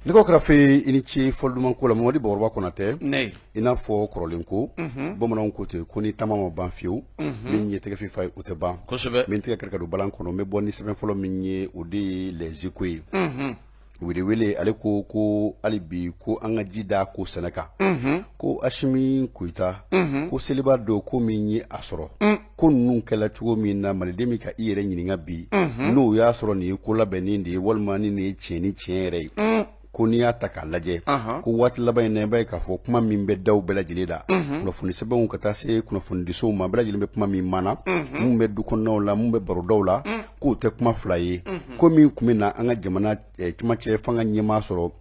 Nɛgɛw kɛrɛfɛ, i ni ce fɔli duman ko la, Mamadi Bakɔrɔba Kɔnatɛ. I n'a fɔ kɔrɔlen ko, bamananw ko ten ko ni taama ma ban fiyewu, min ye tɛgɛ fifa ye, o tɛ ban. Min tɛgɛ kari ka don balan kɔnɔ, n bɛ bɔ ni sɛbɛn fɔlɔ min ye, o de ye Les Échos ye. Welewele, ale ko ko hali bi ko an ka ji da ko sɛnɛ kan, ko Asimi Goyita, ko seliba don, ko min ye a sɔrɔ, ko ninnu kɛla cogo min na, maliden bɛ ka i yɛrɛ ɲininka bi n'o y'a sɔrɔ nin ye ko labɛnnen de ye walima ni nin ye tiɲɛ ni tiɲɛ yɛrɛ ye. Ko n'i y'a ta k'a lajɛ, ko waati laban in na, i b'a ye k'a fɔ kuma min bɛ daw bɛɛ lajɛlen da, kunnafoni sɛbɛnw ka taa se kunnafonidisow ma, bɛɛ lajɛlen bɛ kuma min mana, mun bɛ du kɔnɔnaw la, mun bɛ barodaw la, k'o tɛ kuma fila ye. Ko min tun bɛ na an ka jamana cɛmancɛ fanga ɲɛmaa sɔrɔ,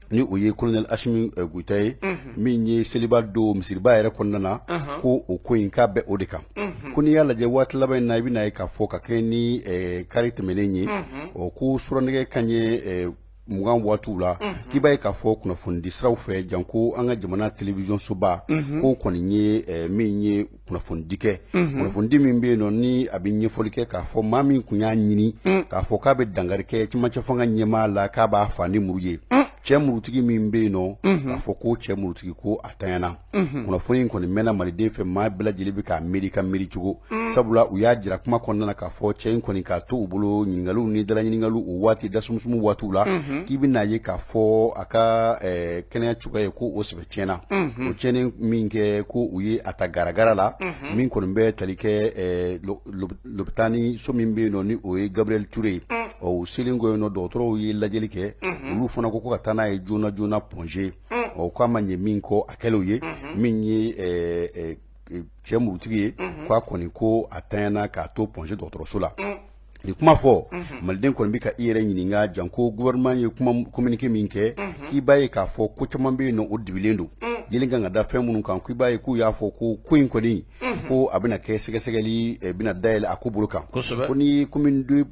ni o ye colonel Asimi Goyita ye, min ye seliba don misiriba yɛrɛ kɔnɔna na, ko o ko in k'a bɛ o de kan. Ko n'i y'a lajɛ waati laban in na, i bɛna ye k'a fɔ ka kɛ ni kari tɛmɛnen ye, ɔ ko suranɛgɛ kanɲɛ 20 waatiw la, k'i b'a ye k'a fɔ kunnafonidi siraw fɛ, janko an ka jamana télévision soba, k'o kɔni ye min ye kunnafonidi kɛ, kunnafonidi min bɛ yen nɔ ni a bɛ ɲɛfɔli kɛ k'a fɔ maa min tun y'a ɲini k'a fɔ k'a bɛ dankari kɛ cɛmancɛ fanga ɲɛmaa la, k'a b'a fa ni muru ye, cɛ murutigi min bɛ yen nɔ, k'a fɔ ko cɛ murutigi ko a tanyana. Kunnafoni in kɔni mɛnna maliden fɛ, maa bɛɛ lajɛlen bɛ k'a miiri ka miiri cogo, sabula u y'a jira kuma kɔnɔna na k'a fɔ cɛ in kɔni k'a to u bolo ɲininkaliw ni dalaɲininkaliw o waati dasumusumu waatiw la, k'i bɛna ye k'a fɔ a ka kɛnɛya cogoya ye ko o sɛbɛ tiɲɛna. O tiɲɛni min kɛ, ko u ye a ta garagara la, min kɔni bɛ tali kɛ lopitani so min bɛ yen nɔ ni o ye Gabriel Touré ye. Ɔ u selen kɔ yen nɔ, dɔgɔtɔrɔw ye lajɛli kɛ, olu fana ko ka taa n'a ye joona joona Point G. Ɔ k'a ma ɲɛ min kɔ, a kɛlen ye min ye cɛ murutigi ye, k'a kɔni ko a tanyana k'a to Point G dɔgɔtɔrɔso la. Nin kuma fɔ, maliden kɔni bɛ ka i yɛrɛ ɲininka, janko gouvernement ye kuma communiqué min kɛ, k'i b'a ye k'a fɔ ko caman bɛ yen nɔ, o dibilen don, yelen kan ka da fɛn minnu kan. K'i b'a ye k'u y'a fɔ ko ko in kɔni, ko a bɛna kɛ sɛgɛsɛgɛli bɛna dayɛlɛ a ko bolo kan. Ko ni commune 2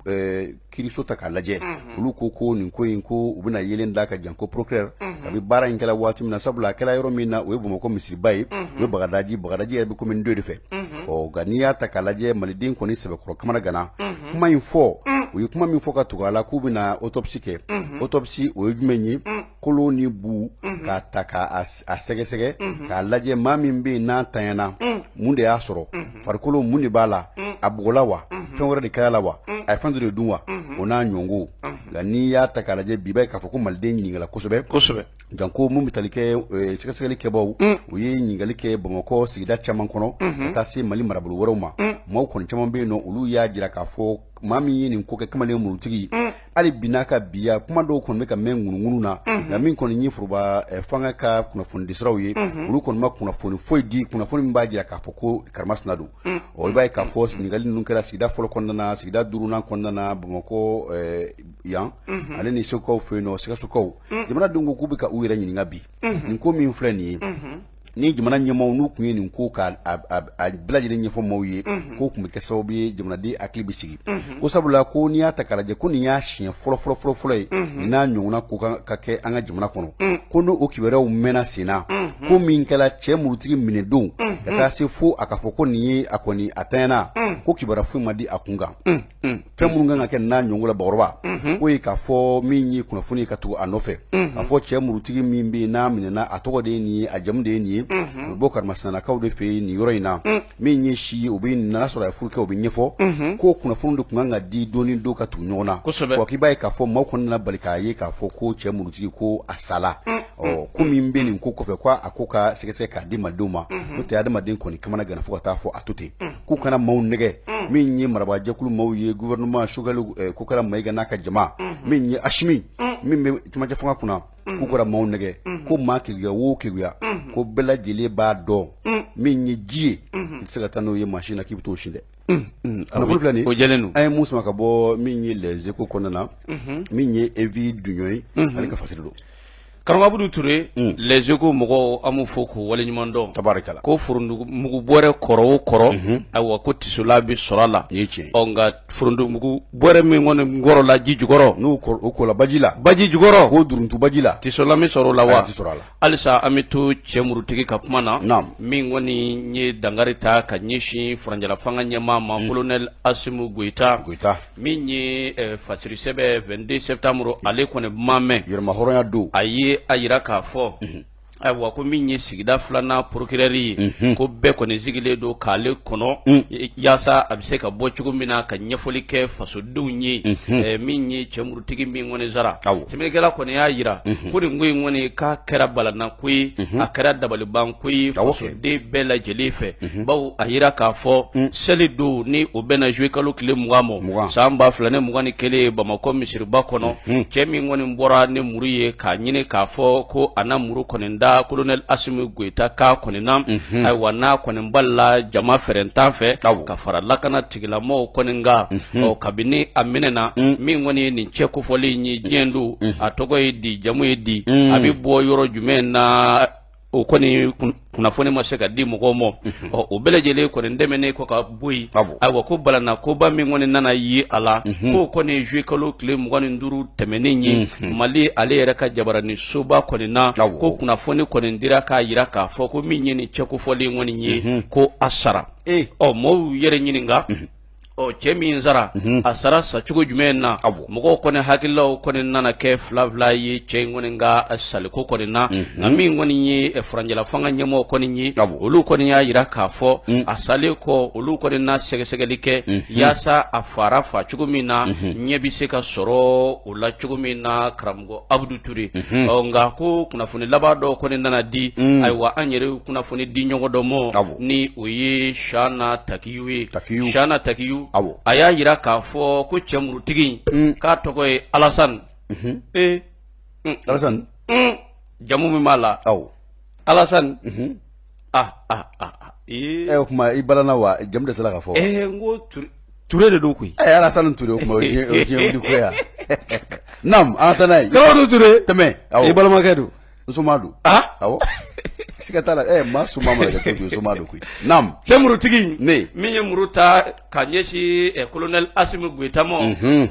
kiiriso ta k'a lajɛ, olu ko ko nin ko in, ko u bɛna yelen da ka, janko procureur, kabi baara in kɛla waati min na, sabula a kɛla yɔrɔ min na, o ye Bamakɔ misiriba ye, o ye Bagadaji. Bagadaji yɛrɛ bɛ commune 2 de fɛ. Ɔ nka n'i y'a ta k'a lajɛ, maliden kɔni sɛbɛkɔrɔ kamana gana kuma in fɔ. U ye kuma min fɔ ka tugu a la, k'u bɛna autopsie kɛ. Autopsie, o ye jumɛn ye? Kolo ni bu k'a ta k'a sɛgɛsɛgɛ k'a lajɛ, maa min bɛ yen n'a tanyana, mun de y'a sɔrɔ, farikolo mun de b'a la, a bugɔla wa, fɛn wɛrɛ de kɛra la wa, a ye fɛn dɔ de dun wa, o n'a ɲɔngo. Nka n'i y'a ta k'a lajɛ bi, b'a ye k'a fɔ ko maliden ɲininkala kosɛbɛ kosɛbɛ, janko mun bɛ tali kɛ sɛgɛsɛgɛli kɛbaw, u ye ɲininkali kɛ Bamakɔ sigida caman kɔnɔ ka taa se Mali marabolo wɛrɛw ma. Maaw kɔni caman bɛ yen nɔ, olu y'a jira k'a fɔ maa min ye nin ko kɛ, kamalen murutigi, hali bi n'a ka biya, kuma dɔw kɔni bɛ ka mɛn ŋunuŋunu na. Nka min kɔni ye foroba fanga ka kunnafonidisiraw ye, olu kɔni ma kunnafoni foyi di, kunnafoni min b'a jira k'a fɔ ko karimasina don. Ɔ i b'a ye k'a fɔ ɲininkali ninnu kɛra sigida fɔlɔ kɔnɔna na, sigida duurunan kɔnɔna na, Bamakɔ yan, ale ni Segukaw fɛ yen nɔ, Sikasokaw. Jamanadenw ko k'u bɛ ka u yɛrɛ ɲininka bi, nin ko min filɛ nin ye, ni jamana ɲɛmaaw n'u tun ye nin ko ka a bɛɛ lajɛlen ɲɛfɔ maaw ye, k'o tun bɛ kɛ sababu ye jamanaden hakili bɛ sigi. Ko sabula ko n'i y'a ta k'a lajɛ, ko nin y'a siɲɛ fɔlɔ fɔlɔ fɔlɔ fɔlɔ ye nin n'a ɲɔgɔnna ko ka kɛ an ka jamana kɔnɔ. Ko n'o kibaruyaw mɛnna sen na, ko min kɛra cɛ murutigi minɛ don ka taa se fo a ka fɔ ko nin ye a kɔni a tanyana, ko kibaruya foyi ma di a kun kan. Fɛn minnu kan ka kɛ n'a ɲɔgɔn la, Bakɔrɔba, k'o ye k'a fɔ min ye kunnafoni ka tugu a nɔfɛ, k'a fɔ cɛ murutigi min bɛ yen n'a minɛna, a tɔgɔ de ye nin ye, a jamu de ye nin ye, u bɛ bɔ karimasinalakaw de fɛ yen nin yɔrɔ in na, min ye si ye, o bɛ n'a sɔrɔ a ye furu kɛ, o bɛ ɲɛfɔ. Ko kunnafoni de tun kan ka di don ni don ka tugu ɲɔgɔn na. Wa k'i b'a ye k'a fɔ maaw kɔni nana bali k'a ye k'a fɔ ko cɛ murutigi ko a sala. Ɔ ko min bɛ nin ko kɔfɛ, ko a ko ka sɛgɛsɛgɛ k'a di malidenw ma, n'o tɛ adamaden kɔni kamana gana fo ka taa fɔ a to ten. K'u kana maaw nɛgɛ. Min ye marabaajɛkulu maaw ye, gouvernement, Choguel Kokala Mayiga n'a ka jama, min ye Asimi min bɛ cɛmancɛ fanga kunna, k'u kana maaw nɛgɛ. Ko maa keguya wo keguya, ko bɛɛ lajɛlen b'a dɔn min ye ji ye, i tɛ se ka taa n'o ye mansin na k'i bɛ t'o sin dɛ. Kunnafoni filɛ nin, o jɛlen don. An ye mun sama ka bɔ min ye Les Échos kɔnɔna na, min ye Evi Dunɲɔ ye, ale ka fasiri don. Karamɔgɔ Abudu Ture, Les Échos mɔgɔw an b'u fo k'u waleɲuman dɔn. Tabarikala. Ko forontomugu bɔrɛ kɔrɔ o kɔrɔ, ayiwa ko tisola bɛ sɔrɔ a la. Nin ye tiɲɛ ye. Ɔ nka forontomugu bɔrɛ min kɔni kɔrɔla ji jukɔrɔ. N'o o kola baji la. Baji jukɔrɔ. K'o duruntu baji la. Tisola bɛ sɔrɔ o la wa? A tɛ sɔrɔ a la. Halisa an bɛ to cɛ murutigi ka kuma na. Naamu. Min kɔni ye dankari ta ka ɲɛsin furancɛla fanga ɲɛmaa ma, colonel Asimu Goyita. Goyita. Min ye fasiri sɛbɛn 22 septembre ale kɔni ma mɛn. Yɛrɛmahɔrɔnya don. A ye a jira k'a fɔ. Ayiwa ko min ye sigida filanan procureur ye ko bɛɛ kɔni sigilen don k'ale kɔnɔ yaasa a bɛ se ka bɔ cogo min na ka ɲɛfɔli kɛ fasodenw ye min ye cɛmurutigi min kɔni sara sɛbɛnnikɛla kɔni y'a jira ko nin ko in kɔni k'a kɛra balana ko ye a kɛra dabaliban ko ye fasoden bɛɛ lajɛlen fɛ bawo a jira k'a fɔ seli don ni o bɛnna juillet kalo tile 20 ma san 2021 Bamakɔ misiriba kɔnɔ cɛ min kɔni bɔra ni muru ye k'a ɲini k'a fɔ ko a na muru kɔni da colonel Asimi Goyita kan kɔni na ayiwa n'a kɔni balila jama fɛrɛntan fɛ ka fara lakana tigilamɔgɔw kɔni kan ɔ kabini a minɛna min kɔni ye nin cɛ kofɔlen ye diɲɛ don a tɔgɔ ye di jamu ye di a bɛ bɔ yɔrɔ jumɛn na o kɔni kunnafoni ma se ka di mɔgɔw ma ɔ o bɛɛ lajɛlen kɔni tɛmɛnen kɔ ka bɔ yen ayiwa ko balana koba min kɔni nana ye a la k'o kɔni juillet kalo tile 25 tɛmɛnen ye Mali ale yɛrɛ ka jabaranin soba kɔni na ko kunnafoni kɔni dira k'a jira k'a fɔ ko min ye nin cɛ kofɔlen kɔni ye ko a sara ɔ mɔgɔw yɛrɛ ɲininka ɔ cɛ min sara a sara sacogo jumɛn na mɔgɔw kɔni hakililaw kɔni nana kɛ fila fila ye cɛ in kɔni ka saliko kɔni na nka min kɔni ye furancɛla fanga ɲɛmɔgɔw kɔni ye olu kɔni y'a jira k'a fɔ a salen kɔ olu kɔni na sɛgɛsɛgɛli kɛ yaasa a fara fa cogo min na ɲɛ bɛ se ka sɔrɔ o la cogo min na karamɔgɔ Abudu Ture ɔ nka ko kunnafoni laban dɔw kɔni nana di ayiwa an yɛrɛ kunnafoni di ɲɔgɔn dɔ ma ni o ye Shana Takiyu ye Shana Takiyu a y'a jira k'a fɔ ko cɛmurutigi in k'a tɔgɔ ye Alasani ee Alasani jamu min b'a la Alasani ee o tuma i balana wa jamu dɛsɛla ka fɔ ee n ko Ture de don koyi ee Alasani Ture o tuma o ye diɲɛ wuli ko ya naam an ka taa n'a ye Karamɔgɔ Ture tɛmɛ awɔ i balimakɛ don n soma don awɔ siga t'a la maa soma mana kɛ cogo cogo soma don koyi naam cɛmurutigi ne min ye muru ta ka ɲɛsin colonel Asimi Goyita ma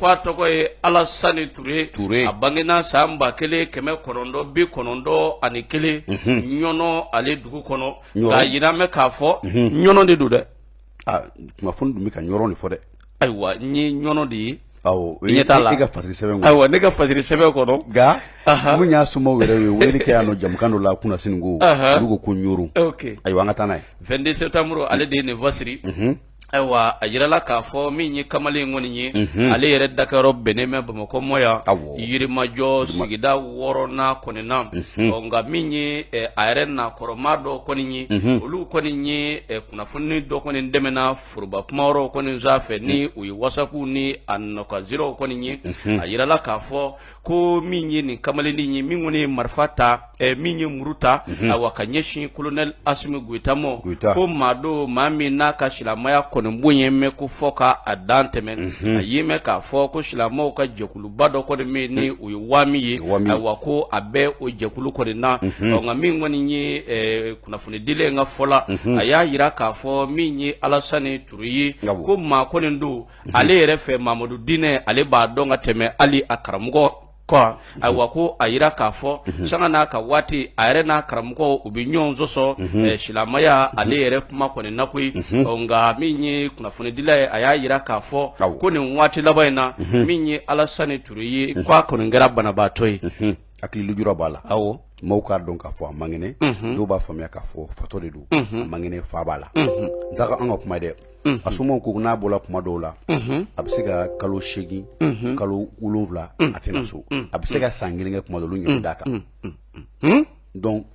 k'a tɔgɔ ye Alasani Ture Ture a bangena san 1991 Ɲɔnɔ ale dugu kɔnɔ k'a jira mɛ k'a fɔ Ɲɔnɔ de don dɛ kunnafoni dun bɛ ka Ɲɔrɔ de fɔ dɛ ayiwa n ye Ɲɔnɔ de ye awɔ ɲɛ t'a la e ka fasiri sɛbɛn kɔnɔ ayiwa ne ka fasiri sɛbɛn kɔnɔ nka mun y'a somaw yɛrɛ ye weleli kɛ yan nɔ jamukan dɔ la kunasini ko olu ko ko Ɲoro ayiwa an ka taa n'a ye 22 septembre ale de ye nin fasiri ayiwa a yirala k'a fɔ min ye kamalen kɔni ye ale yɛrɛ dakɛyɔrɔ bɛnnen bɛ Bamakɔ mɔ yan Yirimajɔ sigida wɔɔrɔnan kɔni na ɔ nka min ye a yɛrɛ nakɔrɔmaa dɔw kɔni ye olu kɔni ye kunnafoni dɔ kɔni dɛmɛna foroba kuma yɔrɔw kɔni sanfɛ ni o ye wasapu ni a nɔkaziraw kɔni ye a yirala k'a fɔ ko min ye nin kamalennin ye min kɔni ye marifa ta min ye muru ta ayiwa ka ɲɛsin colonel Asimi Goyita ma ko maa don maa min n'a ka silamɛya kɔni bonya mɛn ko fɔ ka a dan tɛmɛ a ye mɛn k'a fɔ ko silamɛw ka jɛkuluba dɔ kɔni min ni o ye WAMY ye ayiwa ko a bɛ o jɛkulu kɔni na nka min kɔni ye kunnafonidilen ka fɔ la a y'a jira k'a fɔ min ye Alasani Ture ye ko maa kɔni don ale yɛrɛ fɛ Mamadu diinɛ ale b'a dɔn ka tɛmɛ hali a karamɔgɔ kan ayiwa ko a jira k'a fɔ sanga n'a ka waati a yɛrɛ n'a karamɔgɔ u bɛ ɲɔgɔn sɔsɔ silamɛya ale yɛrɛ kuma kɔni na koyi nka min ye kunnafonidila ye a y'a jira k'a fɔ ko nin waati laban in na min ye Alasani Ture ye k'a kɔni kɛra banabaatɔ ye hakili lujura b'a la awɔ maaw k'a dɔn k'a fɔ a man kɛnɛ dɔw b'a faamuya k'a fɔ fatɔ de don a man kɛnɛ fa b'a la n t'a an ka kuma dɛ a somaw ko n'a bɔra kuma dɔw la a bɛ se ka kalo 8 kalo 7 a tɛ na so a bɛ se ka san kelen kɛ kuma dɔw olu ɲɛ d'a kan donc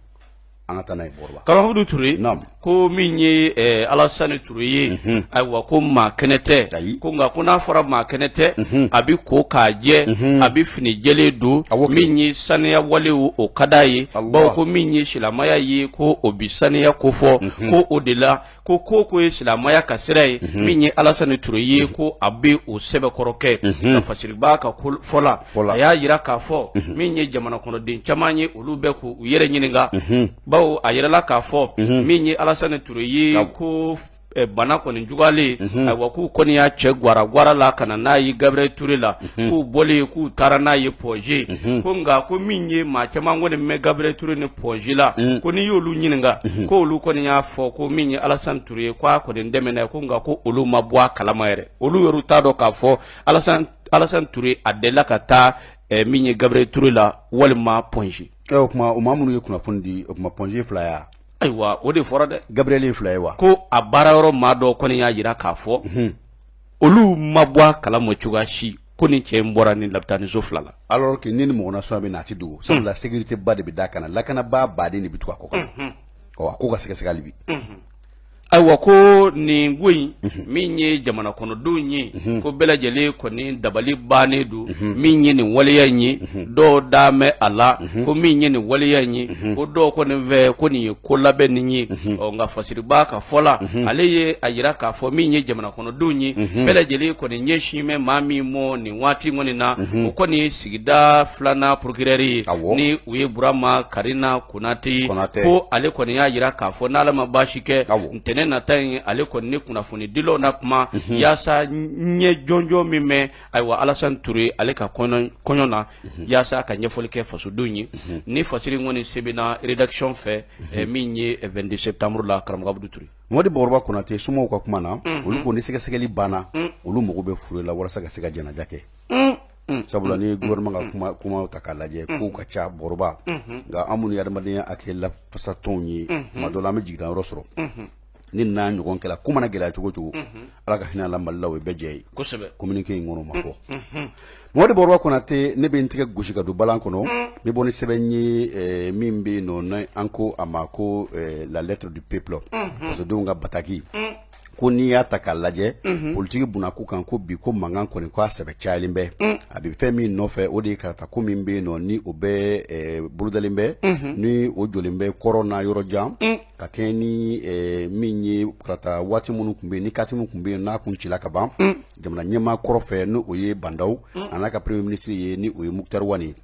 An ka taa n'a ye Bɔrɔba. Karamɔgɔ Ture, ko min ye Alasani Ture ye, ayiwa ko maa kɛnɛ tɛ, ko nka ko n'a fɔra maa kɛnɛ tɛ, a bɛ ko k'a jɛ, a bɛ fini jɛlen don, min ye saniya walew o ka d'a ye, bawo ko min ye silamɛya ye ko o bɛ saniya kofɔ, ko o de la ko ko ko ye silamɛya ka sira ye, min ye Alasani Ture ye ko a bɛ o sɛbɛkɔrɔ kɛ. Nka Fasiriba ka fɔ la, a y'a jira k'a fɔ min ye jamana kɔnɔden caman ye, olu bɛ k'u yɛrɛ ɲininka, bawo a yirala k'a fɔ min ye Alasani Ture ye ko bana kɔni juguyalen, ayiwa k'u kɔni y'a cɛ gwara la ka na n'a ye Gabriel Ture la, k'u bɔlen k'u taara n'a ye Point G, ko nka ko min ye maa caman kɔni mɛn Gabriel Ture ni Point G la, ko n'i y'olu ɲininka ko olu kɔni y'a fɔ ko min ye Alasani Ture ye ko a kɔni dɛmɛna, ko nka ko olu ma bɔ a kalama yɛrɛ, olu yɛrɛ t'a dɔn k'a fɔ Alasani Ture a delila ka taa min ye Gabriel Ture la walima Point G. O tuma o maa minnu ye kunnafoni di, o tuma Point G fila ya? Ayiwa, o de fɔra dɛ. Gabriel ye fila ye wa? Ko a baara yɔrɔ maa dɔ kɔni y'a jira k'a fɔ olu ma bɔ a kalama cogoya si ko ni cɛ in bɔra nin labitaniso fila la. Alors que ni mɔgɔ nasɔn bɛ na, a tɛ dogo, sabula sécurité ba de bɛ d'a kan na, lakanabaa baden de bɛ tugu a kɔ kan. Ɔ, a ko ka sɛgɛsɛgɛ hali bi. Ayiwa, ko nin ko in min ye jamana kɔnɔdenw ye, ko bɛɛ lajɛlen kɔni dabali bannen don min ye nin waleya in ye. Dɔw da mɛn a la ko min ye nin waleya in ye, ko dɔw kɔni fɛ ko nin ye ko labɛnnen ye. Ɔ, nka Fasiriba ka fɔ la, ale ye a jira k'a fɔ min ye jamana kɔnɔdenw ye, bɛɛ lajɛlen kɔni ɲɛsin bɛ maa min mɔ nin waati kɔni na, o kɔni ye sigida filanan procureur ye, ni u ye Burama Karina Konate, ko ale kɔni y'a jira k'a fɔ n'Ala ma baasi kɛ, ntɛnɛn nata in ale kɔni ni kunnafonidilaw na kuma yaasa ɲɛ jɔnjɔn min bɛ ayiwa Alasani Ture ale ka kɔɲɔ na, yaasa ka ɲɛfɔli kɛ fasodenw ye. Ni fasiri kɔni sɛbɛnna rédaction fɛ min ye 22 septembre la, karamɔgɔ Abudu Ture. Mamadi Bakɔrɔba Konate, somaw ka kuma na, olu ko ni sɛgɛsɛgɛli banna, olu mago bɛ fure la walasa ka se ka janaja kɛ, sabula ni gouvernement ka kuma ta k'a lajɛ, kow ka ca Bakɔrɔba. Nka an minnu ye adamadenya hakɛ lafasatɔnw ye, tuma dɔ la an bɛ jigin yɔrɔ sɔrɔ ni n'a ɲɔgɔn kɛla. Ko mana gɛlɛya cogo cogo, Ala ka hinɛ la Mali la, o ye bɛɛ jɛ ye. Communiqué in kɔnɔ o ma fɔ. Mamadi Bakɔrɔba Konate, ne bɛ n tɛgɛ gosi ka don balan kɔnɔ, n bɛ bɔ ni sɛbɛn ye min bɛ yen nɔ, an ko a ma ko la lettre du peuple, fasodenw ka bataki. Ko n'i y'a ta k'a lajɛ politiki bunakun kan, ko bi ko mankan kɔni ko a sɛbɛ cayalen bɛ. A bɛ fɛn min nɔfɛ, o de ye karata ko min bɛ yen nɔ, ni o bɛ bolodalen bɛ, ni o jɔlen bɛ kɔrɔn na yɔrɔ jan, ka kɛɲɛ ni min ye karata waati minnu tun bɛ yen, ni kati min tun bɛ yen n'a kun cila ka ban jamana ɲɛmaa kɔrɔ fɛ, ni o ye Ba Ndaw a n'a ka premier ministre ye, ni o ye Moctar Ouane ye.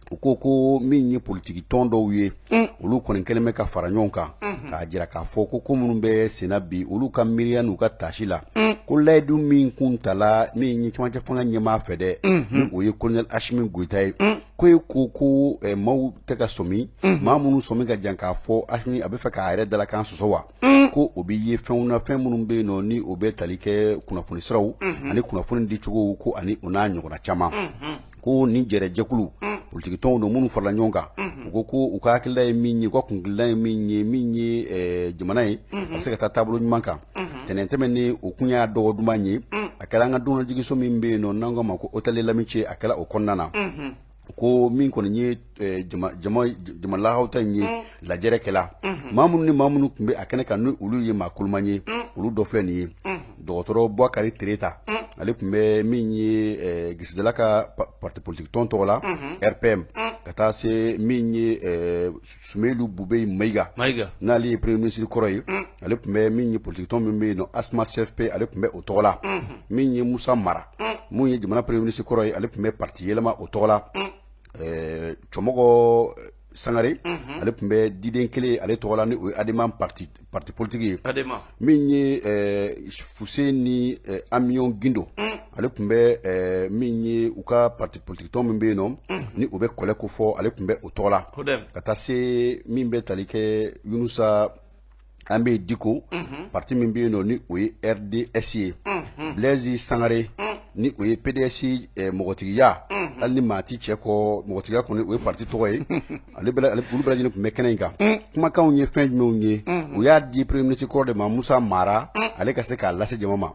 U ko ko min ye politiki tɔn dɔw ye, olu kɔni kɛlen bɛ ka fara ɲɔgɔn kan k'a jira k'a fɔ ko ko minnu bɛ senna bi, olu ka miiriya n'u ka tasi la, ko layidu min kun tala min ye cɛmancɛ fanga ɲɛmaa fɛ dɛ, ni o ye colonel Assimi Goïta ye, ko e ko ko maaw tɛ ka sɔmi, maa minnu sɔmi ka jan k'a fɔ Assimi a bɛ fɛ k'a yɛrɛ dalakan sɔsɔ wa, ko o bɛ ye fɛnw na, fɛn minnu bɛ yen nɔ, ni o bɛ tali kɛ kunnafoni siraw ani kunnafoni dicogow ko ani o n'a ɲɔgɔnna caman. Ko ni jɛrɛjɛkulu politiki tɔnw don minnu farala ɲɔgɔn kan, u ko ko u ka hakilila ye min ye, u ka kuntilena ye min ye, min ye jamana ye a bɛ se ka taa taabolo ɲuman kan. Tɛnɛn tɛmɛnen, o kun y'a dɔgɔ duman ye, a kɛra an ka donnajigiso min bɛ yen nɔ, n'an k'a ma ko hôtel de l'amitié, a kɛra o kɔnɔna na. Ko min kɔni ye jama lahawuta in ye, lajɛrɛ kɛla maa minnu ni maa minnu tun bɛ a kɛnɛ kan, ni olu ye maa koloman ye, olu dɔ filɛ nin ye: dɔgɔtɔrɔ Bubakari Tereta, ale tun bɛ min ye Gisidala ka parti politique tɔn tɔgɔ la RPM, ka taa se min ye Sumeyilu Bubɛyi Mayiga, n'ale ye premier ministre kɔrɔ ye, ale tun bɛ min ye politique tɔn min bɛ yen nɔ ASMA CFP, ale tun bɛ o tɔgɔ la. Min ye Musa Mara, mun ye jamana premier ministre kɔrɔ ye, ale tun bɛ parti yɛlɛma o tɔgɔ la. Cɔmɔgɔ Sangare, ale tun bɛ diden kelen ale tɔgɔ la, ni o ye ADEMA parti politique ye. Min ye Fuseni Amiɔn Gindo, ale tun bɛ min ye u ka parti politique tɔn min bɛ yen nɔ, ni o bɛ kɔlɛ ko fɔ, ale tun bɛ o tɔgɔ la. Ka taa se min bɛ tali kɛ Yunusa an bɛ Diko, parti min bɛ yen nɔ, ni o ye RDS ye. Blaise Sangare, Ni o ye PDS mɔgɔtigiya, hali ni maa ti cɛ kɔ, mɔgɔtigiya kɔni o ye parti tɔgɔ ye. Ale olu bɛɛ lajɛlen tun bɛ kɛnɛ in kan. Kumakanw ye fɛn jumɛnw ye? U y'a di premier ministre kɔrɔ de ma, Musa Mara, ale ka se k'a lase jama ma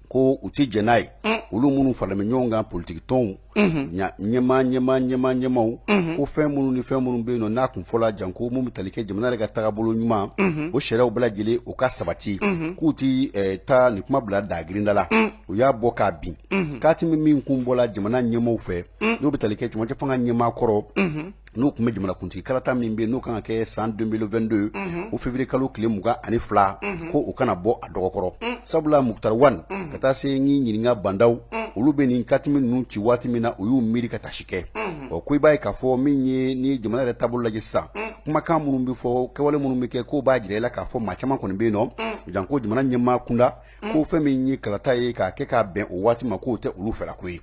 ko u tɛ jɛn n'a ye. Olu minnu faralen bɛ ɲɔgɔn kan, politiki tɔnw ɲɛmaa ɲɛmaa ɲɛmaa ɲɛmaaw, ko fɛn minnu ni fɛn minnu bɛ yen nɔ n'a kun fɔla, janko mun bɛ tali kɛ jamana yɛrɛ ka tagabolo ɲuman, o sariyaw bɛɛ lajɛlen o ka sabati, k'u ti taa nin kuma bila dagirinda la. U y'a bɔ k'a bin. K'atimi min kun bɔla jamana ɲɛmaaw fɛ, n'o bɛ tali kɛ cɛmancɛ fanga ɲɛmaa kɔrɔ, n'o tun bɛ jamanakuntigi kalata min bɛ yen n'o kan ka kɛ san 2022, o février kalo tile 22, ko o kana bɔ a dɔgɔkɔrɔ, sabula Moctar Ouane ka taa se n ɲininka Bah N'Daw, olu bɛ nin katimi ninnu ci waati min na, u y'u miiri ka tasi kɛ. Ɔ, ko i b'a ye k'a fɔ min ye, ni jamana yɛrɛ taabolo lajɛ sisan, kumakan minnu bɛ fɔ, kɛwale minnu bɛ kɛ, k'o b'a jira i la k'a fɔ maa caman kɔni bɛ yen nɔ, janko jamana ɲɛmaa kunda, ko fɛn min ye kalata ye k'a kɛ k'a bɛn o waati ma, k'o tɛ olu fɛla ko ye.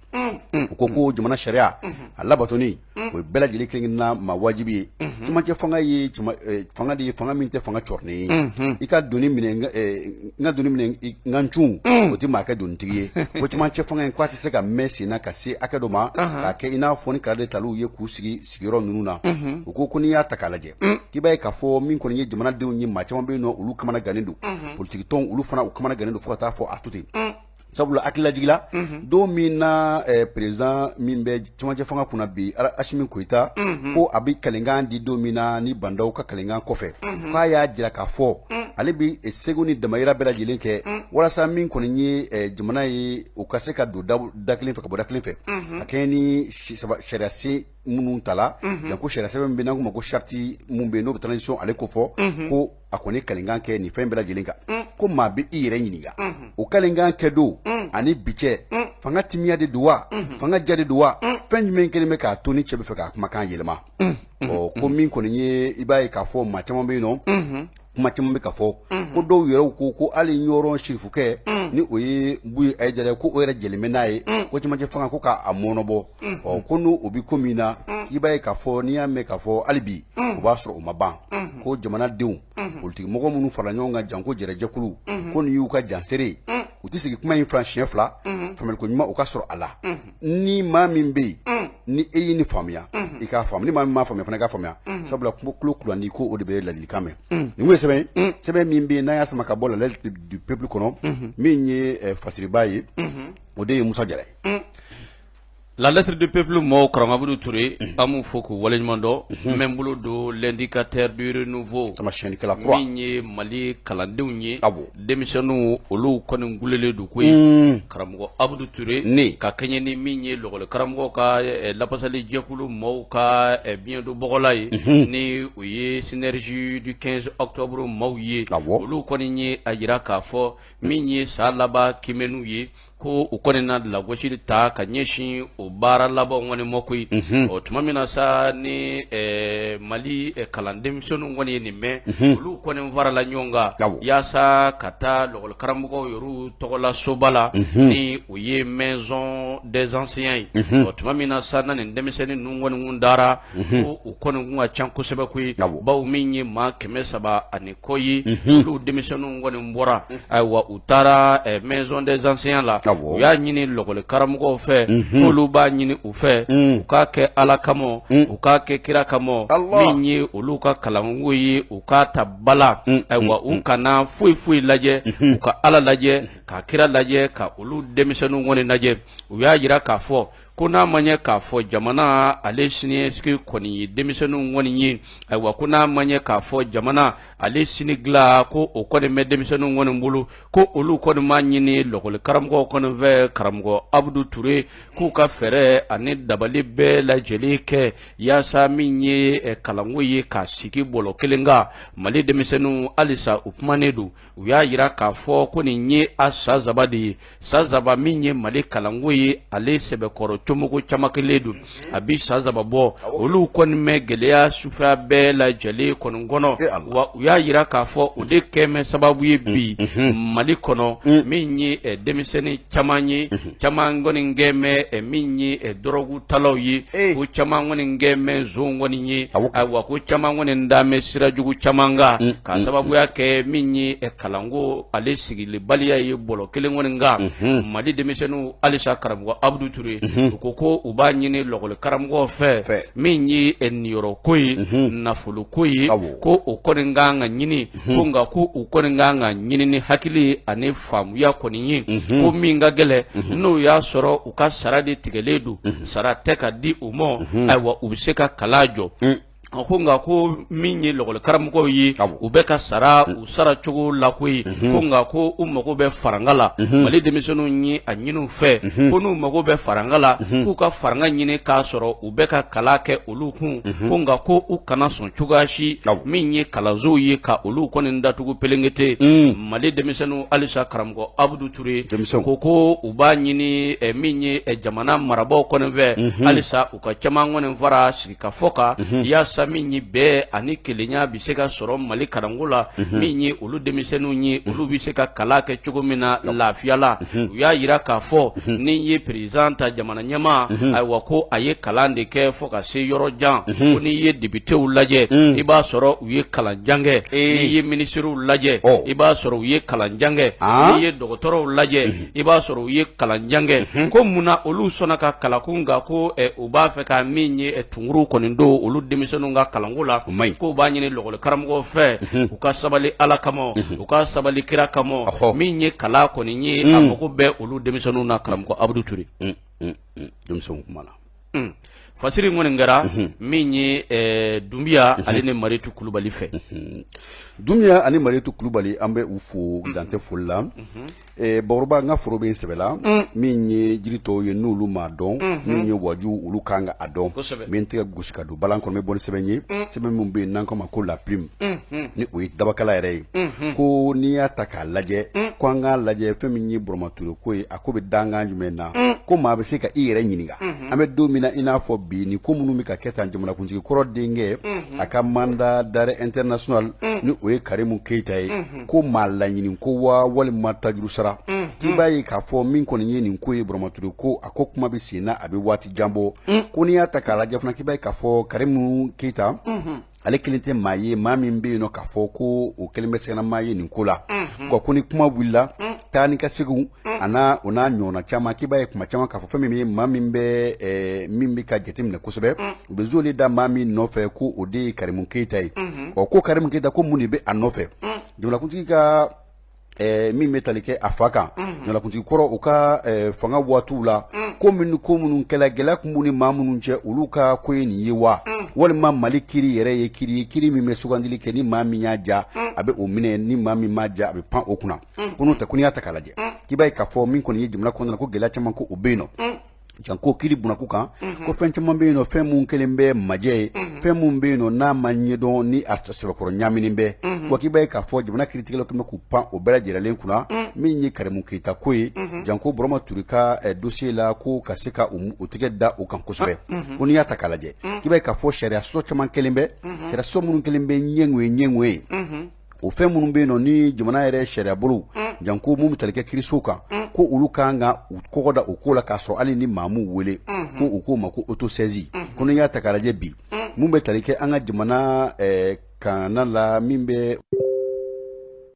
U ko ko jamana sariya a labatoni, o ye bɛɛ lajɛlen kelen-kelenna ma wajibi ye. Cɛmancɛ fanga ye fanga de ye, fanga min tɛ fanga cɔrɔnen ye. I ka doni minɛ, n ka doni minɛ, n ka cun, o tɛ maa kɛ donitigi ye. Ko cɛmancɛ fanga in, k'a tɛ se ka mɛn sen na ka se hakɛ dɔ ma k'a kɛ i n'a fɔ ni kala de tal'u ye k'u sigi sigiyɔrɔ ninnu na. U ko ko n'i y'a ta k'a lajɛ, k'i b'a ye k'a fɔ min kɔni ye jamanadenw ye, maa caman bɛ yen nɔ, olu kamana gannen don. Politiki tɔnw, olu fana, u kamana gannen don fo ka taa fɔ a to ten, sabula hakililajigila don min na président min bɛ cɛmancɛ fanga kunna bi, Assimi Goïta, ko a bɛ kalenkan di don min na ni Bah N'Daw ka kalenkan kɔfɛ, k'a y'a jira k'a fɔ ale bɛ segu ni damayira bɛɛ lajɛlen kɛ walasa min kɔni ye jamana ye, o ka se ka don da kelen fɛ ka bɔ da kelen fɛ, ka kɛɲɛ ni sariya sen minnu tala, ko sariya sɛbɛn min bɛ n'an k'o ma ko charte mun bɛ yen n'o bɛ transition ale ko fɔ, ko a kɔni kalenkan kɛ nin fɛn bɛɛ lajɛlen kan. Ko maa bɛ i yɛrɛ ɲininka, o kalenkan kɛ don ani bi cɛ, fanga timiya de don wa, fanga ja de don wa, fɛn jumɛn kelen bɛ k'a to ni cɛ bɛ fɛ k'a kumakan yɛlɛma? Ɔ, ko min kɔni ye, i b'a ye k'a fɔ maa caman bɛ yen nɔ, kuma caman bɛ ka fɔ, ko dɔw yɛrɛw ko ko hali Ɲɔrɔ sirifukɛ, ni o ye Buye Ayidara, ko o yɛrɛ jɛlen bɛ n'a ye, ko cɛmancɛ fanga ko k'a mɔnɔbɔ. Ɔ, ko n'o o bɛ ko min na, i b'a ye k'a fɔ n'i y'a mɛn k'a fɔ hali bi o b'a sɔrɔ o ma ban, ko jamanadenw, politiki mɔgɔ minnu farala ɲɔgɔn kan, janko jɛrɛjɛkulu, ko nin y'u ka jansere, u tɛ sigi kuma in fila siɲɛ fila, faamuyaliko ɲuman o ka sɔrɔ a la. Ni maa min bɛ yen ni e ye nin faamuya, i k'a faamu. Ni maa min m'a faamuya fana, i k'a faamuya, sabula tulo kulandi ko o de bɛ ladilikan mɛn. Nin kun ye sɛbɛn ye, sɛbɛn min bɛ yen n'a y'a sama ka bɔ La Lettre du Peuple kɔnɔ. Min ye fasiriba ye, o de ye Musa Jara ye. La Lettre du Peuple mɔgɔw, karamɔgɔ Abudu Ture, an b'u fo k'u waleɲuman dɔn. N bɛ n bolo don L'Indicateur du Renouveau, taamasiyɛnnikɛla kura, min ye Mali kalandenw ye, denmisɛnninw, olu kɔni gulelen don koyi, karamɔgɔ Abudu Ture, ne ka kɛɲɛ ni min ye lɔgɔli karamɔgɔw ka lafasali jɛkulu maaw ka biɲɛ don bɔgɔla ye, ni o ye Synergie du 15 octobre maaw ye. Olu kɔni ye a jira k'a fɔ min ye san laban kiimɛniw ye, ko u kɔni na lagosili ta ka ɲɛsin o baara labanw kɔni ma koyi. O tuma min na sa ni Mali kalan denmisɛnninw kɔni ye nin mɛn, olu kɔni farala ɲɔgɔn kan yaasa ka taa lɔgɔli karamɔgɔw yɛrɛ tɔgɔla soba la, ni o ye Maison des enseignants ye. O tuma min na sa na nin denmisɛnnin ninnu kɔni kun dara, ko u kɔni kun ka ca kosɛbɛ koyi, bawo min ye maa 300 ani kɔ ye, olu denmisɛnninw kɔni bɔra. Ayiwa, u taara Maison des enseignants la, u y'a ɲini lɔgɔli karamɔgɔw fɛ, k'olu b'a ɲini u fɛ, u k'a kɛ Ala kama, u k'a kɛ kira kama, min ye olu ka kalanko ye, u k'a ta bala. Ayiwa, u kana foyi foyi lajɛ, u ka Ala lajɛ, ka kira lajɛ, ka olu denmisɛnninw kɔni lajɛ. U y'a jira k'a fɔ ko n'a ma ɲɛ k'a fɔ jamana ale siniɲɛsigi kɔni ye denmisɛnninw kɔni ye, ayiwa, ko n'a ma ɲɛ k'a fɔ jamana ale sini dilan, ko o kɔni bɛ denmisɛnninw kɔni bolo, ko olu kɔni m'a ɲini lɔgɔli karamɔgɔw kɔni fɛ, karamɔgɔ Abudu Ture, k'u ka fɛɛrɛ ani dabali bɛɛ lajɛlen kɛ yaasa min ye kalanko ye k'a sigi bɔlɔ kelen kan. Mali denmisɛnninw halisa u kumanen don. U y'a jira k'a fɔ ko nin ye a san saba de ye, san saba min ye Mali kalanko ye ale sɛbɛkɔrɔ comɔgɔ caman kelen don a bɛ san 3 bɔ olu kɔni bɛ gɛlɛya sufɛ bɛɛ lajɛlen kɔni kɔnɔ wa u y'a jira k'a fɔ o de kɛ bɛ sababu ye bi Mali kɔnɔ min ye denmisɛnnin caman ye caman kɔni kɛ bɛ min ye dɔrɔgu talaw ye ko caman kɔni kɛ bɛ zon kɔni ye ayiwa ko caman kɔni da bɛ sira jugu caman kan ka sababuya kɛ min ye kalanko ale sigilibaliya ye bɔlɔ kelen kɔni kan Mali denmisɛnninw halisa karamɔgɔ Abudu Ture u ko ko u b'a ɲini lɔkɔli karamɔgɔw fɛ min ye niyɔrɔ ko ye nafolo ko ye ko o kɔni kan ka ɲini ko nka ko u kɔni kan ka ɲini ni hakili ani faamuya kɔni ye ko min ka gɛlɛn n'o y'a sɔrɔ u ka sara de tigɛlen don sara tɛ ka di u ma ayiwa u bɛ se ka kalan jɔ a ko nka ko min ye lɔkɔli karamɔgɔw ye u bɛ ka sara u sara cogo la ko ye ko nka ko u mago bɛ faranga la Mali denmisɛnninw ye a ɲini u fɛ ko n'u mago bɛ faranga la k'u ka faranga ɲini k'a sɔrɔ u bɛ ka kalan kɛ olu kun ko nka ko u kana sɔn cogoya si min ye kalansow ye ka olu kɔni datugu pelengete Mali denmisɛnninw halisa karamɔgɔ Abudu Ture ko u b'a ɲini min ye jamana marabaaw kɔni fɛ halisa u ka caman kɔni fara sigikafɔ kan yaasa min ye bɛn ani kelenya bɛ se ka sɔrɔ Mali kalanko la min ye olu denmisɛnninw ye olu bɛ se ka kalan kɛ cogo min na lafiya la u y'a jira k'a fɔ n'i ye président ta jamana ɲɛmaa ayiwa ko a ye kalan de kɛ fo ka se yɔrɔ jan ko n'i ye députéw lajɛ i b'a sɔrɔ u ye kalan jan kɛ n'i ye minisiriw lajɛ i b'a sɔrɔ u ye kalan jan kɛ n'i ye dɔgɔtɔrɔw lajɛ i b'a sɔrɔ u ye kalan jan kɛ ko mun na olu sɔnna ka kalan ko nka ko u b'a fɛ ka min ye tunguru kɔni don olu denmisɛnninw ka kalanko la k'u b'a ɲini lɔkɔli karamɔgɔw fɛ u ka sabali Ala kama u ka sabali kira kama min ye kalan kɔni ye a mago bɛ olu denmisɛnninw na karamɔgɔ Abudu Ture denmisɛnw kumana fasiri kɔni kɛra min ye Dunbiya ale ni Maritu Kulubali fɛ Dunbiya ani Maritu Kulubali an bɛ u fo dan tɛ foli la Bakɔrɔba n ka foro bɛ n sɛbɛ la min ye jiri tɔw ye n'olu m'a dɔn min ye waju olu kan ka a dɔn n bɛ n tɛgɛ gosi ka don balan kɔnɔ n bɛ bɔ ni sɛbɛn ye sɛbɛn min bɛ yen n'an k'a ma ko La Plume ni o ye dabakala yɛrɛ ye ko n'i y'a ta k'a lajɛ ko an k'a lajɛ fɛn min ye Burama Ture ko ye a ko bɛ dankan jumɛn na ko maa bɛ se ka i yɛrɛ ɲininka an bɛ don min na i n'a fɔ bi ni ko minnu bɛ ka kɛ tan jamanakuntigi kɔrɔ denkɛ a ka mandat d'arrêt international ni o ye Karimu Keyita ye ko maa laɲini ko wa walima tajuru sara k'i b'a ye k'a fɔ min kɔni ye nin ko ye Burama Ture ko a ko kuma bɛ sen na a bɛ waati jan bɔ ko n'i y'a ta k'a lajɛ fana k'i b'a ye k'a fɔ Karimu Keyita ale kelen tɛ maa ye maa min bɛ yen nɔ k'a fɔ ko o kelen bɛ sɛgɛnna ye nin ko la nka ko ni kuma wulila taa ni ka seginw a n'a o n'a ɲɔgɔnna caman k'i b'a ye kuma caman k'a fɔ fɛn min ye maa min bɛ min bɛ ka jateminɛ kosɛbɛ u bɛ zoli da maa min nɔfɛ ko o de ye Karimu Keyita ye ɔ ko Karimu Keyita ko mun de bɛ a nɔfɛ jamanakuntigi ka min bɛ tali kɛ a fa kan jamanakuntigi kɔrɔ u ka fanga waatiw la ko minnu ko minnu kɛla gɛlɛya tun b'u ni maa minnu cɛ olu ka ko ye nin ye wa walima Mali kiri yɛrɛ ye kiri ye kiri min bɛ sugandili kɛ ni maa min y'a ja a bɛ o minɛ ni maa min m'a ja a bɛ pan o kunna ko n'o tɛ ko n'i y'a ta k'a lajɛ k'i b'a ye k'a fɔ min kɔni ye jamana kɔnɔna ko gɛlɛya caman ko o bɛ yen nɔ janko kiri bunakun kan ko fɛn caman bɛ yen nɔ fɛn mun kɛlen bɛ majɛ ye fɛn mun bɛ yen nɔ n'a ma ɲɛdɔn ni a sɛbɛkɔrɔ ɲaaminen bɛ wa k'i b'a ye k'a fɔ jamana kiritigɛlaw tun bɛ k'u pan o bɛɛ lajɛlen kunna min ye Karimu Keyita ko ye janko Burama Ture ka dossier la ko ka se ka u tɛgɛ da o kan kosɛbɛ ko n'i y'a ta k'a lajɛ k'i b'a ye k'a fɔ sariya sɔsɔ caman kɛlen bɛ sariya sɔsɔ minnu kɛlen bɛ ɲɛŋoye ɲɛŋoye o fɛn minnu bɛ yen nɔ ni jamana yɛrɛ sariya bolo janko mun bɛ tali kɛ kirisow kan ko olu kan ka u kɔgɔ da o ko la k'a sɔrɔ hali ni maa m'u wele ko u k'o ma ko autosaisie ko n'i y'a ta k'a lajɛ bi mun bɛ tali kɛ an ka jamana kana la min bɛ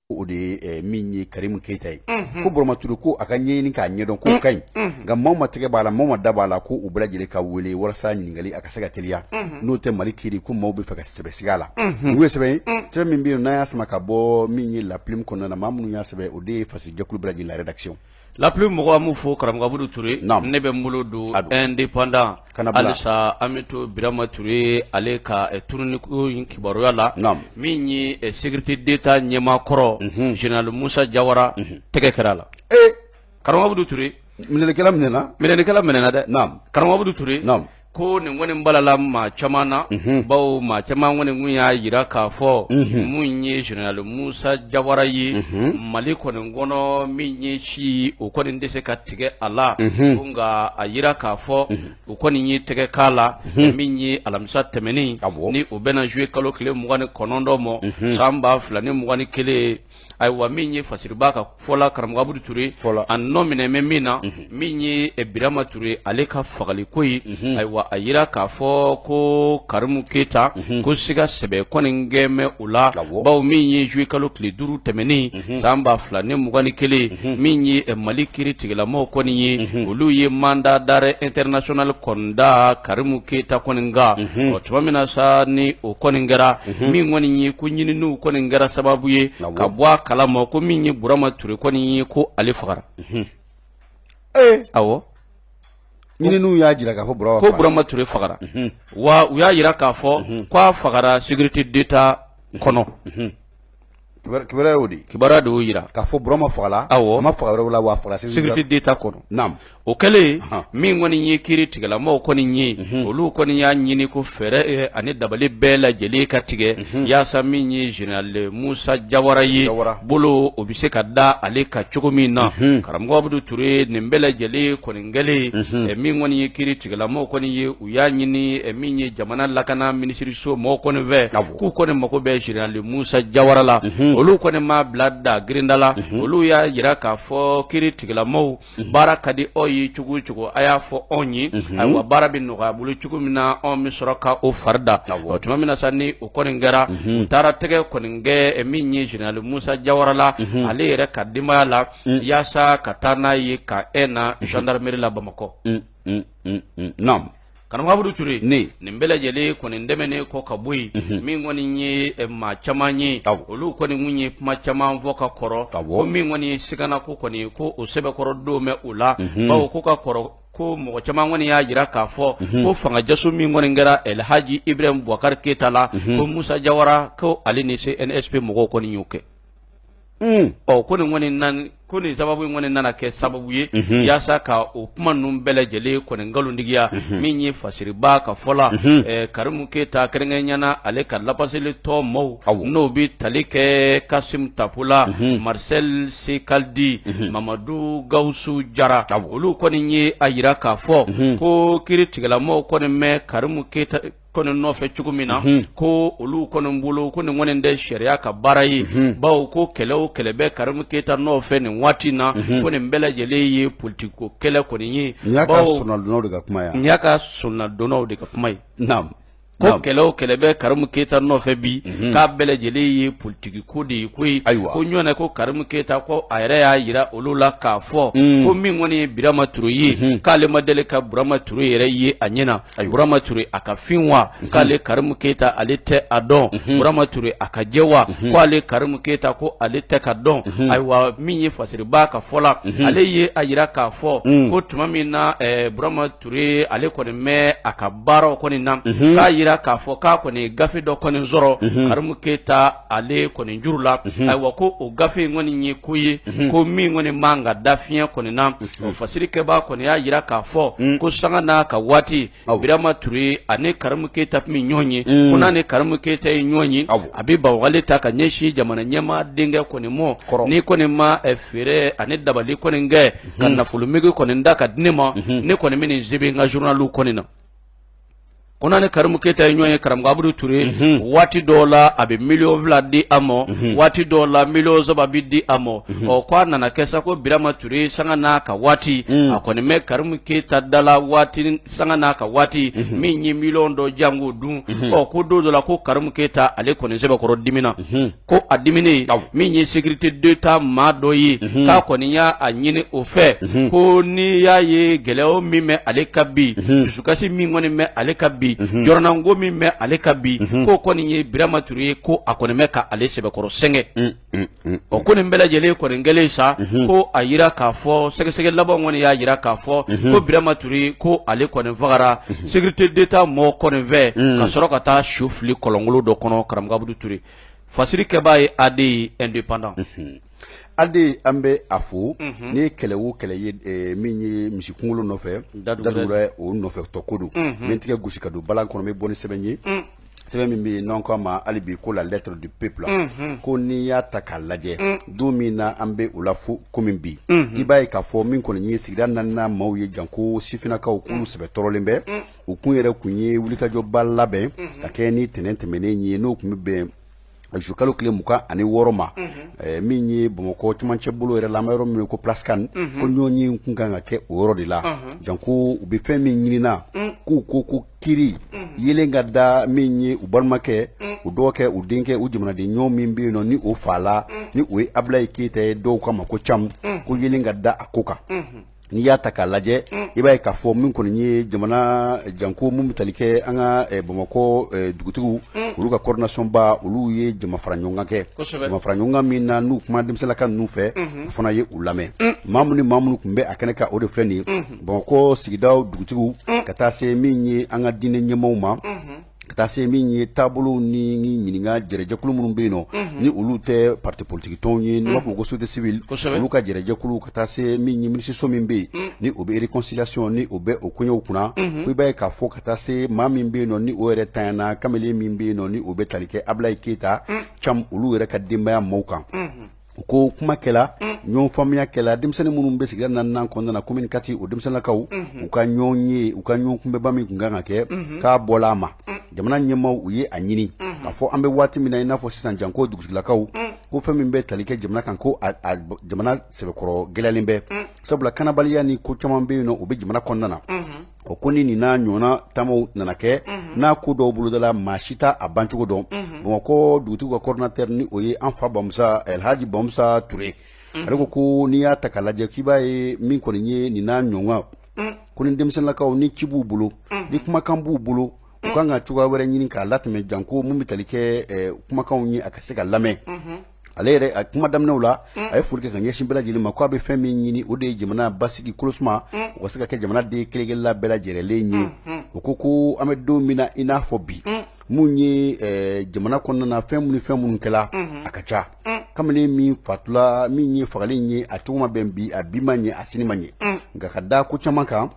o de ye min ye Karimu Keyita ye ko Burama Ture ko a ka ɲɛɲini k'a ɲɛdɔn k'o ka ɲi nka maaw ma tɛgɛ b'a la maaw ma da b'a la ko u bɛɛ lajɛlen ka wele walasa ɲininkali a ka se ka teliya n'o tɛ Mali kiri ko maaw bɛ fɛ ka sɛbɛ siga la u ye sɛbɛn ye sɛbɛn min bɛ yen n'an y'a sama ka bɔ min ye La Plume kɔnɔna na maa minnu y'a sɛbɛn o de ye fasijɛkulu bɛɛ lajɛlen la rédaction La Plume mɔgɔ an b'u fo karamɔgɔ Abudu Ture ne bɛ n bolo don Indépendant halisa an bɛ to Birama Ture ale ka tununi ko in kibaruya la min ye sécurité d'État ɲɛmaa kɔrɔ général Musa Jawara tɛgɛ kɛra a la karamɔgɔ Abudu Ture minɛlikɛla minɛna minɛlikɛla minɛna dɛ karamɔgɔ Abudu Ture Ko nin kɔni balala maa caman na, unhun, bawo maa caman kɔni tun y'a jira k'a fɔ, unhun, mun ye général Musa Jawara ye, unhun, Mali kɔni kɔnɔ min ye si o kɔni tɛ se ka tigɛ a la, unhun, ko nka a jira k'a fɔ, unhun, u kɔni ye tɛgɛ k'a la, unhun, min ye alamisa tɛmɛnen, awɔ, ni o bɛnna juillet kalo tile 29 ma, unhun, san 2021. Ayiwa, min ye fasiriba ka fɔ la, karamɔgɔ Abudu Ture, a nɔ minɛ bɛ min na, min ye Birama Ture ale ka fagaliko ye. Ayiwa, a jira k'a fɔ ko Karimu Keyita ko siga sɛbɛ kɔni kɛn bɛ o la, bawo min ye juillet kalo tile 5 tɛmɛnen san 2021, min ye Mali kiiri tigilamɔgɔw kɔni ye, olu ye mandat d'arrêt international kɔni da Karimu Keyita kɔni kan. Ɔ tuma min na sa ni o kɔni kɛra, min kɔni ye ko ɲininiw kɔni kɛra sababu ye ka bɔ a kalama ko min ye Burama Ture kɔni ye, ko ale fagara. Awɔ, ɲininiw y'a jira k'a fɔ Burama ko Burama Ture fagara. Wa u y'a jira k'a fɔ k'a fagara sécurité d'État kɔnɔ. Kibaruya y'o de kibaruya de y'o jira k'a fɔ Burama fagala. Awɔ, a ma faga yɔrɔ la, wa a fagala sécurité d'État kɔnɔ. Naam. O kɛlen, min kɔni ye kiiri tigɛlamɔgɔw kɔni ye, olu kɔni y'a ɲini ko fɛɛrɛ ani dabali bɛɛ lajɛlen ka tigɛ yaasa min ye général Musa Jawara ye, bolo o bɛ se ka da ale kan cogo min na. Karamɔgɔ Abudu Ture, nin bɛɛ lajɛlen kɔni kɛlen, min kɔni ye kiiri tigɛlamɔgɔw kɔni ye, u y'a ɲini min ye jamana lakana minisiriso mɔgɔw kɔni fɛ, k'u kɔni mago bɛ général Musa Jawara la. Olu kɔni m'a bila da girinda la. Olu y'a jira k'a fɔ kiiri tigilamɔgɔw, baara ka di aw ye cogo o cogo, a y'a fɔ anw ye. Ayiwa, baara bɛ nɔgɔya bolo cogo min na, anw bɛ sɔrɔ ka o fari da. O tuma min na sa ni o kɔni kɛra, u taara tɛgɛ kɔni kɛ min ye général Musa Jawara la, ale yɛrɛ ka denbaya la, yaasa ka taa n'a ye ka e na gendarmerie la Bamakɔ. Naam. Karamɔgɔ Abudu Ture, nin bɛɛ lajɛlen kɔni tɛmɛnen kɔ ka bɔ yen, min kɔni ye maa caman ye, olu kɔni kun ye kuma caman fɔ ka kɔrɔ, ko min kɔni ye sigana ko kɔni ko o sɛbɛkɔrɔ don bɛ o la, bawo ko ka kɔrɔ ko mɔgɔ caman kɔni y'a jira k'a fɔ ko fanga jaso min kɔni kɛra Elhaji Ibrahim Boubacar Keita la, ko Musa Jawara ko ale ni CNSP mɔgɔw kɔni y'o kɛ. Ɔ ko nin kɔni nan ko nin sababu in kɔni nana kɛ sababu ye yaasa ka o kuma ninnu bɛɛ lajɛlen kɔni nkalontigiya. Min ye fasiriba ka fɔ la, Karimu Keyita kɛrɛnkɛrɛnnenya na, ale ka lapaseli tɔ maaw, n'o bɛ tali kɛ Kasim Tapo la, Marcel Sekalidi, Mamadu Gawusu Jara, olu kɔni ye a jira k'a fɔ ko kiiri tigɛlamɔgɔw kɔni bɛ Karimu Keyita kɔni nɔfɛ cogo min na, ko olu kɔni bolo ko nin kɔni tɛ sariya ka baara ye, bawo ko kɛlɛ o kɛlɛ bɛ Karimu Keyita nɔfɛ nin waati in na, ko nin bɛɛ lajɛlen ye politiko kɛlɛ kɔni ye. Nin y'a ka soronadonnaw de ka kuma ye. Nin y'a ka soronadonnaw de ka kuma ye. Naam. Ko kɛlɛ o kɛlɛ bɛ Karimu Keyita nɔfɛ bi, k'a bɛɛ lajɛlen ye politiki ko de ye koyi. Ayiwa. Ko ɲɔgɔn ko Karimu Keyita ko a yɛrɛ y'a jira olu la k'a fɔ ko min kɔni ye Birama Ture ye, k'ale ma deli ka Burama Ture yɛrɛ ye a ɲɛ na. Burama Ture a ka fin wa, k'ale Karimu Keyita ale tɛ a dɔn. Burama Ture a ka jɛ wa, k'ale Karimu Keyita ko ale tɛ k'a dɔn. Ayiwa, min ye fasiriba ka fɔ la, ale ye a jira k'a fɔ ko tuma min na Burama Ture ale kɔni bɛ a ka baaraw kɔni na, k'a jira k'a fɔ k'a kɔni gafe dɔ kɔni sɔrɔ Karimu Keyita ale kɔni juru la. Ayiwa, ko o gafe in kɔni ye ko ye ko min kɔni man ka da fiɲɛ kɔni na. O fasirikɛbaa kɔni y'a jira k'a fɔ ko sanga n'a ka waati, Birama Ture ani Karimu Keyita tun bɛ ɲɔgɔn ye, ko n'a ni Karimu Keyita ye ɲɔgɔn ye, a bɛ bagabali ta ka ɲɛsin jamana ɲɛmaa denkɛ kɔni ma, n'i kɔni ma feere ani dabali kɔni kɛ ka nafolomugu kɔni da ka di ne ma, ne kɔni bɛ nin sɛbɛn n ka journal kɔni na. Ko n'a ni Karimu Keyita ye ɲɔgɔn ye, karamɔgɔ Abudu Ture, waati dɔw la a bɛ miliyɔn 2 di a ma, waati dɔw la miliyɔn 3 bɛ di a ma. Ɔ ko a nana kɛ sa ko Birama Ture sanga n'a ka waati, a kɔni bɛ Karimu Keyita da la waati sanga n'a ka waati, min ye miliyɔn dɔ jango dun. Ɔ ko don dɔ la ko Karimu Keyita ale kɔni sɛbɛkɔrɔ dimina. Ko a diminen, min ye sécurité d'État maa dɔ ye, k'a kɔni y'a ɲini o fɛ ko n'i y'a ye gɛlɛya min bɛ ale kan bi, dusukasi min kɔni bɛ ale kan bi, jɔrɔnanko min bɛ ale kan bi, k'o kɔni ye Birama Ture ye, ko a kɔni bɛ ka ale sɛbɛkɔrɔ sɛgɛn. Ɔ ko nin bɛɛ lajɛlen kɔni kɛlen sa, ko a jira k'a fɔ sɛgɛsɛgɛ laban kɔni y'a jira k'a fɔ ko Birama Ture ko ale kɔni fagara sécurité d'État mɔgɔ kɔni fɛ ka sɔrɔ ka taa su fili kɔlɔnkolon dɔ kɔnɔ. Karamɔgɔ Abudu Ture, fasiri kɛbaa ye AD indépendant. Ade, an bɛ a fo. N'i ye kɛlɛ o kɛlɛ ye, min ye misi kunkolo nɔfɛ, dadugura o nɔfɛ tɔ ko don. N bɛ tigɛ gosi ka don balan kɔnɔ, n bɛ bɔ ni sɛbɛn ye, sɛbɛn min bɛ yen n'an k'a ma hali bi ko la lettre du peuple. Ko n'i y'a ta k'a lajɛ, don min na an bɛ o la fo komi bi, i b'a ye k'a fɔ min kɔni ye sigida naaninan maaw ye, janko sifinnakaw, k'olu sɛbɛ tɔɔrɔlen bɛ. U kun yɛrɛ kun ye wulikajɔba labɛn ka kɛ ni tɛnɛn tɛmɛnen ye, n'o kun bɛ bɛn zukalo tile 26 ma, min ye Bamakɔ camancɛ bolo yɛrɛ la, an bɛ yɔrɔ min ko Place CAN, ko ɲɔgɔn ye kun kan ka kɛ o yɔrɔ de la, janko u bɛ fɛn min ɲinina, k'u ko kiri yelen ka da min ye u balimakɛ, u dɔgɔkɛ, u denkɛ, u jamanaden ɲɔgɔn min bɛ yen nɔ ni o faala, ni o ye Abulayi Keyita ye, dɔw k'a ma ko Cam, ko yelen ka da a ko kan. N'i y'a ta k'a lajɛ, i b'a ye k'a fɔ min kɔni ye jamana, janko min bɛ tali kɛ an ka Bamakɔ dugutigiw, olu ka coordination ba, olu ye jama fara ɲɔgɔn kan kɛ. Jama fara ɲɔgɔn kan min na n'u kuma denmisɛnninlaka ninnu fɛ, u fana ye u lamɛn. Maa minnu ni maa minnu tun bɛ a kɛnɛ kan, o de filɛ nin ye: Bamakɔ sigidaw dugutigiw, ka taa se min ye an ka diinɛ ɲɛmaaw ma, ka taa se min ye taabolo ni ɲininka jɛrɛjɛkulu minnu bɛ yen nɔ, ni olu tɛ parti politique tɔnw ye, n'u b'a fɔ ko société civile, olu ka jɛrɛjɛkulu, ka taa se min ye minisiriso min bɛ yen ni o bɛ réconciliation, ni o bɛ o koɲɛw kunna, ko i b'a ye k'a fɔ ka taa se maa min bɛ yen nɔ ni o yɛrɛ tanyana, kamalen min bɛ yen nɔ ni o bɛ tali kɛ Abulayi Keyita Cam, olu yɛrɛ ka denbaya maaw kan. U ko kuma kɛla, ɲɔgɔn faamuya kɛla. Denmisɛnnin minnu bɛ sigida naaninan kɔnɔna na, commune 4, o denmisɛnninlakaw, u ka ɲɔgɔn ye, u ka ɲɔgɔn kunbɛnba min tun kan ka kɛ, k'a bɔla a ma. Jamana ɲɛmaaw, u ye a ɲini k'a fɔ an bɛ waati min na i n'a fɔ sisan, janko dugutigilakaw, ko fɛn min bɛ tali kɛ jamana kan, ko a jamana sɛbɛkɔrɔ gɛlɛyalen bɛ, sabula kanabaliya ni ko caman bɛ yen nɔ, o bɛ jamana kɔnɔna na. O ko ni nin n'a ɲɔgɔnna taamaw nana kɛ, n'a ko dɔw bolodala, maa si t'a a bancogo dɔn. Bamakɔ dugutigiw ka coordinateur, ni o ye an fa Bamusa, Elhaji Bamusa Ture, ale ko ko n'i y'a ta k'a lajɛ, k'i b'a ye min kɔni ye nin n'a ɲɔgɔn, ko ni denmisɛnninlakaw ni ci b'u bolo, ni kumakan b'u bolo, u kan ka cogoya wɛrɛ ɲini k'a latɛmɛ, janko mun bɛ tali kɛ kumakanw ye, a ka se ka lamɛn. Ale yɛrɛ, a kuma daminɛw la, a ye foli kɛ ka ɲɛsin bɛɛ lajɛlen ma, ko a bɛ fɛn min ɲini, o de ye jamana basigi kolosuma, o ka se ka kɛ jamana den kelen-kelenna bɛɛ lajɛlen ye. O ko ko an bɛ don min na i n'a fɔ bi, mun ye jamana kɔnɔna na, fɛn minnu ni fɛn minnu kɛla, a ka ca. Kamalen min fatula, min ye fagali ye, a cogo ma bɛn bi, a bi ma ɲɛ, a sini ma ɲɛ, nka ka da ko caman kan,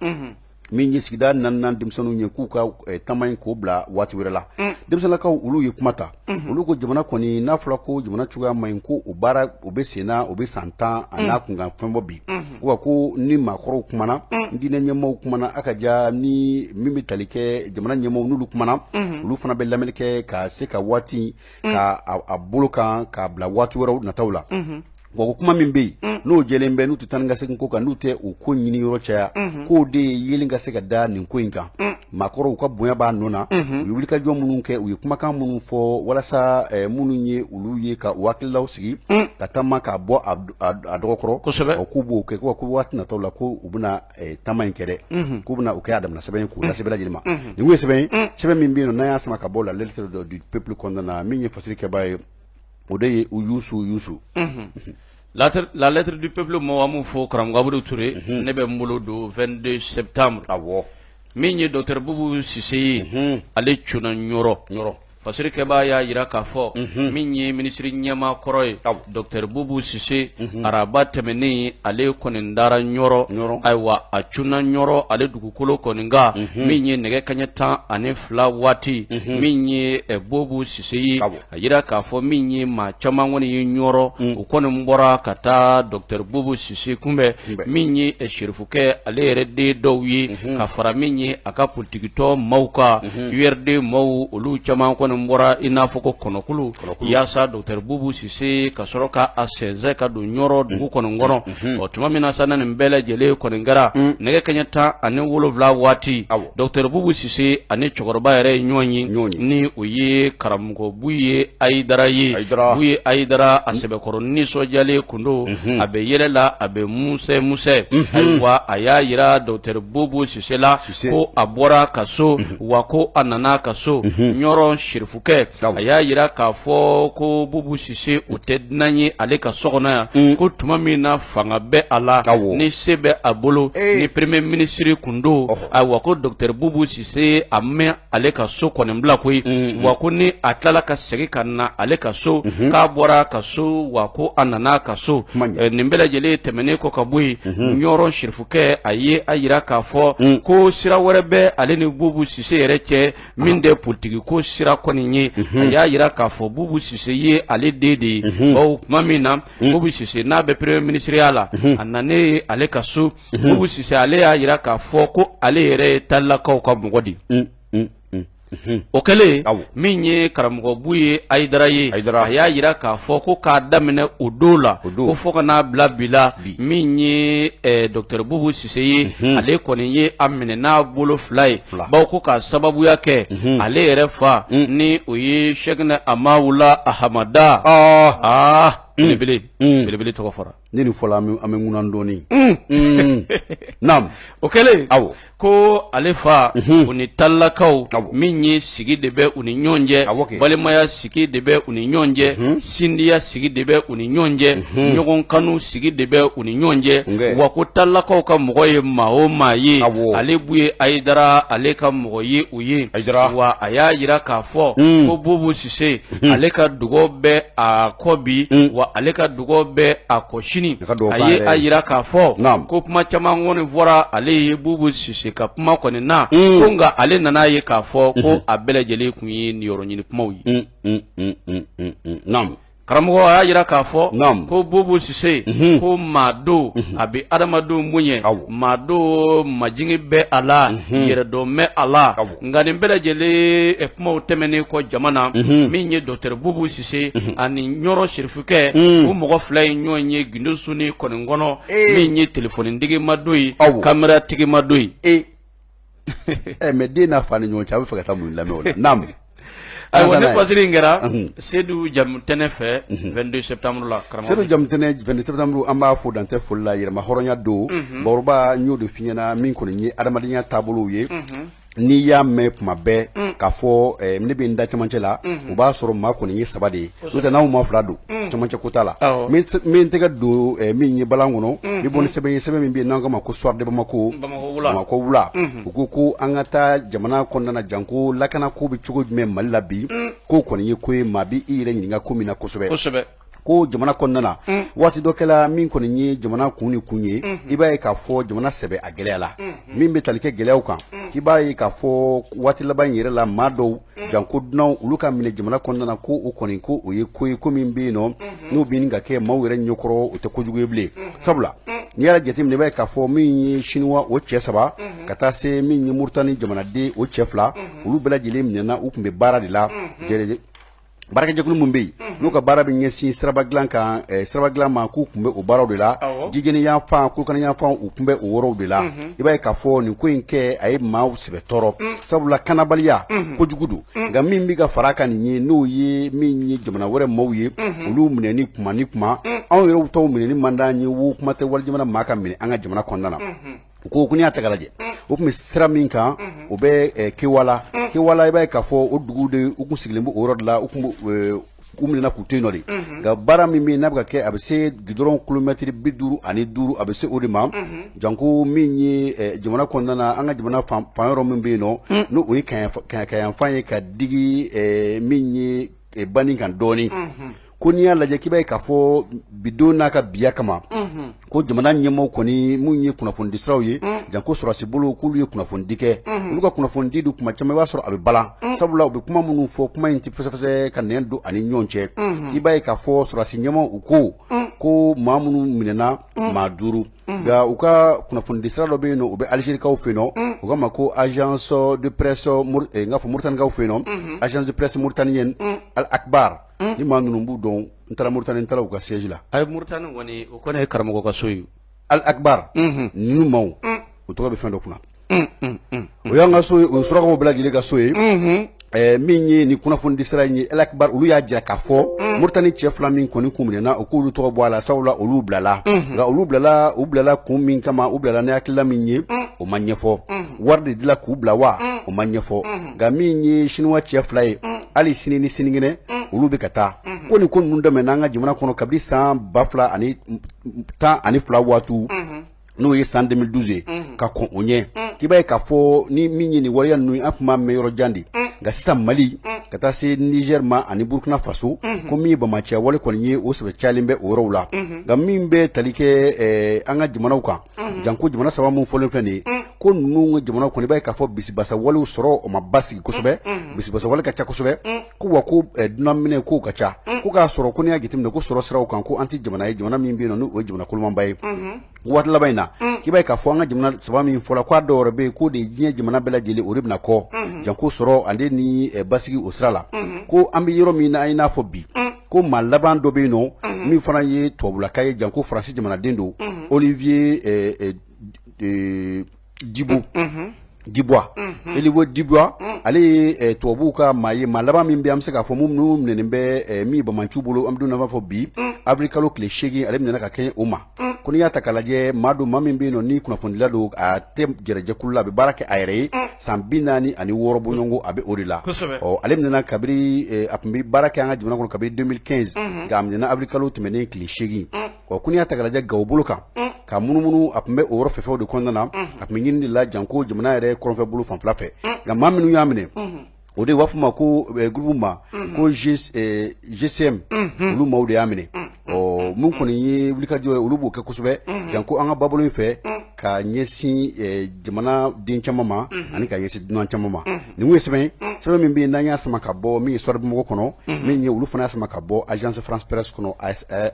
min ye sigida naaninan denmisɛnninw ye, k'u ka taama in k'o bila waati wɛrɛ la. Denmisɛnninlakaw, olu ye kuma ta. Olu ko jamana kɔni, n'a fɔra ko jamana cogoya man ɲi, ko o baara o bɛ sen na, o bɛ san 10 a n'a kunkan fɛn bɔ bi. Wa ko ni maakɔrɔw kumana, diinɛ ɲɛmaaw kumana, a ka ja ni min bɛ tali kɛ jamana ɲɛmaaw, n'olu kumana, olu fana bɛ lamɛnni kɛ ka se ka waati ka a bolo kan k'a bila waati wɛrɛw nataw la. Wa ko kuma min bɛ yen, n'o jɛlen bɛ, n'u tɛ taa ni ka segin ko kan, n'u tɛ o ko ɲini yɔrɔ caya, k'o de ye yelen ka se ka da nin ko in kan. Maakɔrɔw ka bonya b'a nɔ na. U ye wulikajɔ minnu kɛ, u ye kumakan minnu fɔ, walasa minnu ye olu ye ka u hakililaw sigi ka taama k'a bɔ a dɔgɔkɔrɔ. K'u b'o kɛ ko waati nataw la, ko u bɛna taama in kɛ dɛ, k'u bɛna o kɛ a damana sɛbɛn ye k'o lase bɛɛ lajɛlen ma. Nin kun ye sɛbɛn ye, sɛbɛn min bɛ yen nɔ n'an y'a sama ka bɔ la lettre du peuple kɔnɔna na, min ye fasiri kɛbaa ye, o de ye Yusu Yusu. La lettre du peuple mɔgɔ, an b'u fo. Karamɔgɔ Abudu Ture, ne bɛ n bolo don 22 septembre. Min ye docteur Bubu Sise ye, ale cunna Ɲɔrɔ. Fasiri kɛbaa y'a jira k'a fɔ min ye minisiri ɲɛmaa kɔrɔ ye, docteur Bubu Sise, araba tɛmɛnen, ale kɔni dara Ɲɔrɔ. Ayiwa, a cunna Ɲɔrɔ, ale dugukolo kɔni kan, min ye nɛgɛ kaɲɛ 12 waati. Min ye Bubu Sise ye, a jira k'a fɔ min ye maa caman kɔni ye Ɲɔrɔ, u kɔni bɔra ka taa docteur Bubu Sise kunbɛn. Min ye serifukɛ ale yɛrɛ den dɔw ye, ka fara min ye a ka politikitɔn maaw kan, URD maaw, olu caman kɔni bɔra i n'a fɔ ko kɔnɔkulu, yaasa docteur Bubu Sise ka sɔrɔ ka a sɛnsɛn ka don Ɲɔrɔ dugu kɔni kɔnɔ. Ɔ tuma min na sa, nin bɛɛ lajɛlen kɔni kɛra nɛgɛ kaɲɛ 17 waati, docteur Bubu Sise ani cɛkɔrɔba yɛrɛ ye ɲɔgɔn ye, ni o ye karamɔgɔ Buye Ayidara ye. Buye Ayidara, a sɛbɛkɔrɔ nisɔndiyalen kun don, a bɛ yɛlɛ la, a bɛ musɛ musɛ. Ayiwa, a y'a jira docteur Bubu Sise la ko a bɔra ka so, wa ko a nana ka so Ɲɔrɔ. sirifukɛ a y'a jira k'a fɔ ko Bubu Sise o tɛ dunan ye ale ka so kɔnɔ yan ko tuma min na fanga bɛ a la ni se bɛ a bolo ni premier ministre kun don ayiwa ko docteur Bubu Sise a ma ale ka so kɔni bila koyi wa ko ni a tilala ka segin ka na ale ka so k'a bɔra a ka so wa ko a nana a ka so nin bɛɛ lajɛlen tɛmɛnen kɔ ka bɔ yen Ɲɔrɔ sirifukɛ a ye a jira k'a fɔ ko sira wɛrɛ bɛ ale ni Bubu Sise yɛrɛ cɛ min tɛ politiki ko sira kɔni ye a y'a jira k'a fɔ Bubu Sise ye ale den de ye bawo tuma min na Bubu Sise n'a bɛ premier ministreya la a nanen ale ka so Bubu Sise ale y'a jira k'a fɔ ko ale yɛrɛ ye talilakaw ka mɔgɔ de ye o kɛlen min ye karamɔgɔ Buye Ayidara ye a y'a jira k'a fɔ ko k'a daminɛ o don la ko fo ka n'a bila bi la min ye docteur Bubu Sise ye ale kɔni ye a minɛ n'a bolo fila ye bawo ko k'a sababuya kɛ ale yɛrɛ fa ni o ye Sɛkinɛ Amawula Ahamada aa belebele belebele tɔgɔ fɔra ni nin fɔla an bɛ ŋunan dɔɔnin naam o kɛlen awɔ ko ale fa u ni talilakaw min ye sigi de bɛ u ni ɲɔgɔn cɛ balimaya sigi de bɛ u ni ɲɔgɔn cɛ sindiya sigi de bɛ u ni ɲɔgɔn cɛ ɲɔgɔn kanu sigi de bɛ u ni ɲɔgɔn cɛ wa ko talilakaw ka mɔgɔ ye maa o maa ye ale Buye Ayidara ale ka mɔgɔ ye o ye wa a y'a jira k'a fɔ ko Bubu Sise ale ka dugawu bɛ a kɔ bi wa ale ka dugawu bɛ a kɔ sini a ye a jira k'a fɔ ko kuma caman kɔni fɔra ale ye Bubu Sise ka kuma kɔni na ko nka ale nana a ye k'a fɔ ko a bɛɛ lajɛlen tun ye niyɔrɔ ɲini kumaw ye karamɔgɔ a y'a jira k'a fɔ ko Bubu Sise ko maa don a bɛ adamadenw bonya maa don majigin bɛ a la yɛrɛdɔn bɛ a la nka nin bɛɛ lajɛlen kumaw tɛmɛnen kɔ jama na min ye docteur Bubu Sise ani Ɲɔrɔ sirifukɛ u mɔgɔ fila ye ɲɔgɔn ye gindo sunni kɔni kɔnɔ min ye telefonitigi ma don yen kameratigi ma don yen mais den n'a fa ni ɲɔgɔn cɛ a bɛ fɛ ka taa mun lamɛn o la naamu ayiwa ni pasiri in kɛra Sedu Jamutɛnɛ fɛ 22 septembre la karamɔgɔ Sedu Jamutɛnɛ 22 septembre an b'a fo dan tɛ foli la yɛrɛma hɔrɔnya don Bakɔrɔba n y'o de f'i ɲɛna min kɔni ye adamadenya taabolow ye n'i y'a mɛn kuma bɛɛ k'a fɔ ne bɛ n da cɛmancɛ la o b'a sɔrɔ maa kɔni ye saba de ye n'o tɛ n'aw ma fila don cɛmancɛ ko t'a la n bɛ n tɛgɛ don min ye balan kɔnɔ n bɛ bɔ ni sɛbɛn ye sɛbɛn min bɛ yen n'an k'a ma ko Soir de Bamako Bamakɔ wula u ko ko an ka taa jamana kɔnɔna na janko lakana ko bɛ cogo jumɛn Mali la bi k'o kɔni ye ko ye maa bɛ i yɛrɛ ɲininka ko min na kosɛbɛ ko jamana kɔnɔna na waati dɔ kɛla min kɔni ye jamana kun ni kun ye i b'a ye k'a fɔ jamana sɛbɛ a gɛlɛyala min bɛ tali kɛ gɛlɛyaw kan i b'a ye k'a fɔ waati laban in yɛrɛ la maa dɔw janko dunanw olu ka minɛ jamana kɔnɔna na ko o kɔni ko o ye ko ye ko min bɛ yen nɔ n'o bɛ ɲini ka kɛ maaw yɛrɛ ɲɛkɔrɔ o tɛ kojugu ye bilen sabula n'i y'a jateminɛ i b'a ye k'a fɔ min ye siniwa o cɛ saba ka taa se min ye Muritani jamanaden o cɛ fila olu bɛɛ lajɛlen minɛna u tun bɛ baara de la baarakɛjɛkulu min bɛ yen n'u ka baara bɛ ɲɛsin siraba dilan kan siraba dilan ma k'u tun bɛ o baaraw de la Jijeni yanfan Kolokani yanfan u tun bɛ o yɔrɔw de la i b'a ye k'a fɔ nin ko in kɛ a ye maaw sɛbɛ tɔɔrɔ sabula kanabaliya kojugu don nka min bɛ ka fara a kan nin ye n'o ye min ye jamana wɛrɛ maaw ye olu minɛni kuma ni kuma anw yɛrɛw taw minɛni man d'an ye wo kuma tɛ wali jamana maa ka minɛ an ka jamana kɔnɔna na u ko ko n'i y'a ta k'a lajɛ u tun bɛ sira min kan o bɛ Kewala Kewala i b'a ye k'a fɔ o dugu de u tun sigilen bɛ o yɔrɔ de la u tun u minɛna k'u to yen nɔ de nka baara min bɛ yen n'a bɛ ka kɛ a bɛ se gidɔrɔn kilomɛtiri 55 a bɛ se o de ma janko min ye jamana kɔnɔna na an ka jamana fan yɔrɔ min bɛ yen nɔ n'o o ye Kaɲaka yanfan ye ka digi min ye Bani kan dɔɔnin ko n'i y'a lajɛ k'i b'a ye k'a fɔ bidon n'a ka biya kama ko jamana ɲɛmɔgɔw kɔni minnu ye kunnafonidi siraw ye janko sɔrɔdasi bolo k'olu ye kunnafonidi kɛ olu ka kunnafonidi dun kuma caman i b'a sɔrɔ a bɛ balan sabula u bɛ kuma minnu fɔ kuma in tɛ fɛsɛfɛsɛ ka nɛn don ani ɲɔgɔn cɛ i b'a ye k'a fɔ sɔrɔdasi ɲɛmɔgɔw u ko ko maa minnu minɛna maa duuru nka u ka kunnafonidi sira dɔ bɛ yen nɔ u bɛ Alizerikaw fɛ yen nɔ u k'a ma ko agence de presse n k'a fɔ Moritanikaw fɛ yen nɔ agence de presse mauritanienne Al Akbar ni maa ninnu b'u dɔn n taara Moritani n taara u ka siège la. Ayi Moritani kɔni o kɔni ye karamɔgɔ ka so ye. Al Akbar ninnu maaw u tɔgɔ bɛ fɛn dɔ kunna. O y'an ka so ye o ye surakaw bɛɛ lajɛlen ka so ye. Min ye nin kunnafonidi sira in ye Al Akbar olu y'a jira k'a fɔ Moritani cɛ fila min kɔni kun minɛna u k'olu tɔgɔ bɔ a la sabula olu bilala nka olu bilala u bilala kun min kama u bilala ni hakilila min ye o ma ɲɛfɔ wari de dila k'u bila wa o ma ɲɛfɔ nka min ye siniwa cɛ fila ye. Hali sini ni sinikɛnɛ olu bɛ ka taa. Ko nin ko ninnu daminɛna an ka jamana kɔnɔ kabini san 2012 waati, n'o ye san 2012 ye, ka kɔn o ɲɛ. K'i b'a ye k'a fɔ ni min ye nin waleya ninnu ye, an tun b'a mɛn yɔrɔ jan de, nka sisan Mali ka taa se Niger ma ani Burkina Faso, ko min ye banbaanciya wale kɔni ye, o sɛbɛ cayalen bɛ o yɔrɔw la. Nka min bɛ tali kɛ an ka jamanaw kan, janko jamana saba min fɔlen filɛ nin ye, ko ninnu ka jamana kɔni, i b'a ye k'a fɔ bisibasa walew sɔrɔ o ma basigi kosɛbɛ, bisibasa wale ka ca kosɛbɛ. Ko wa ko dunanminɛ kow ka ca, ko k'a sɔrɔ ko n'i y'a jateminɛ ko sɔrɔ siraw kan, ko an tɛ jamana ye, jamana min bɛ yen nɔ n'o ye jamana kolomanba ye. Waati laban in na, k'i b'a ye k'a fɔ an ka jamana saba min fɔla, k'a dɔw yɛrɛ bɛ yen k'o de ye diɲɛ jamana bɛɛ lajɛlen, o de bɛna kɔ, janko sɔrɔ ale ni basigi o sira la. Ko an bɛ yɔrɔ min na i n'a fɔ bi, ko maa laban dɔ bɛ yen nɔ min fana ye tubabulaka ye, janko Faransi jamanaden don, Olivier Dibo Dubois, Olivier Dubois, ale ye tubabuw ka maa ye, maa laban min bɛ an bɛ se k'a fɔ minnu minɛnen bɛ min banbaanciw bolo. An bɛ don min na i n'a fɔ bi, avril kalo tile 8, ale minɛna ka kɛɲɛ o ma. Ko n'i y'a ta k'a lajɛ, maa don, maa min bɛ yen nɔ ni kunnafonidila don, a tɛ jɛrɛjɛkulu la, a bɛ baara kɛ a yɛrɛ ye, san 46 bɔɲɔgɔnko a bɛ o de la. Ɔ, ale minɛna kabiri a tun bɛ baara kɛ an ka jamana kɔnɔ kabiri 2015, nka a minɛna avril kalo tɛmɛnen tile 8. Ɔ, ko n'i y'a ta k'a lajɛ Gawo bolo kan ka munumunu, a tun bɛ o yɔrɔ fɛfɛw de kɔnɔna na, a tun bɛ ɲini de la, janko jamana yɛrɛ kɔrɔnfɛ bolo fanfɛla fɛ. Nka maa minnu y'a minɛ, o de b'a fɔ ma ko groupe ma ko GSIM, olu maaw de y'a minɛ. Ɔ, min kɔni ye wulikajɔ ye, olu b'o kɛ kosɛbɛ, janko an ka babolo in fɛ, ka ɲɛsin jamana den caman ma ani ka ɲɛsin dunan caman ma. Nin ye sɛbɛn sɛbɛn min bɛ yen n'an y'a sama ka bɔ min ye Soir de Bamako kɔnɔ, min ye olu fana y'a sama ka bɔ Agence France Presse kɔnɔ,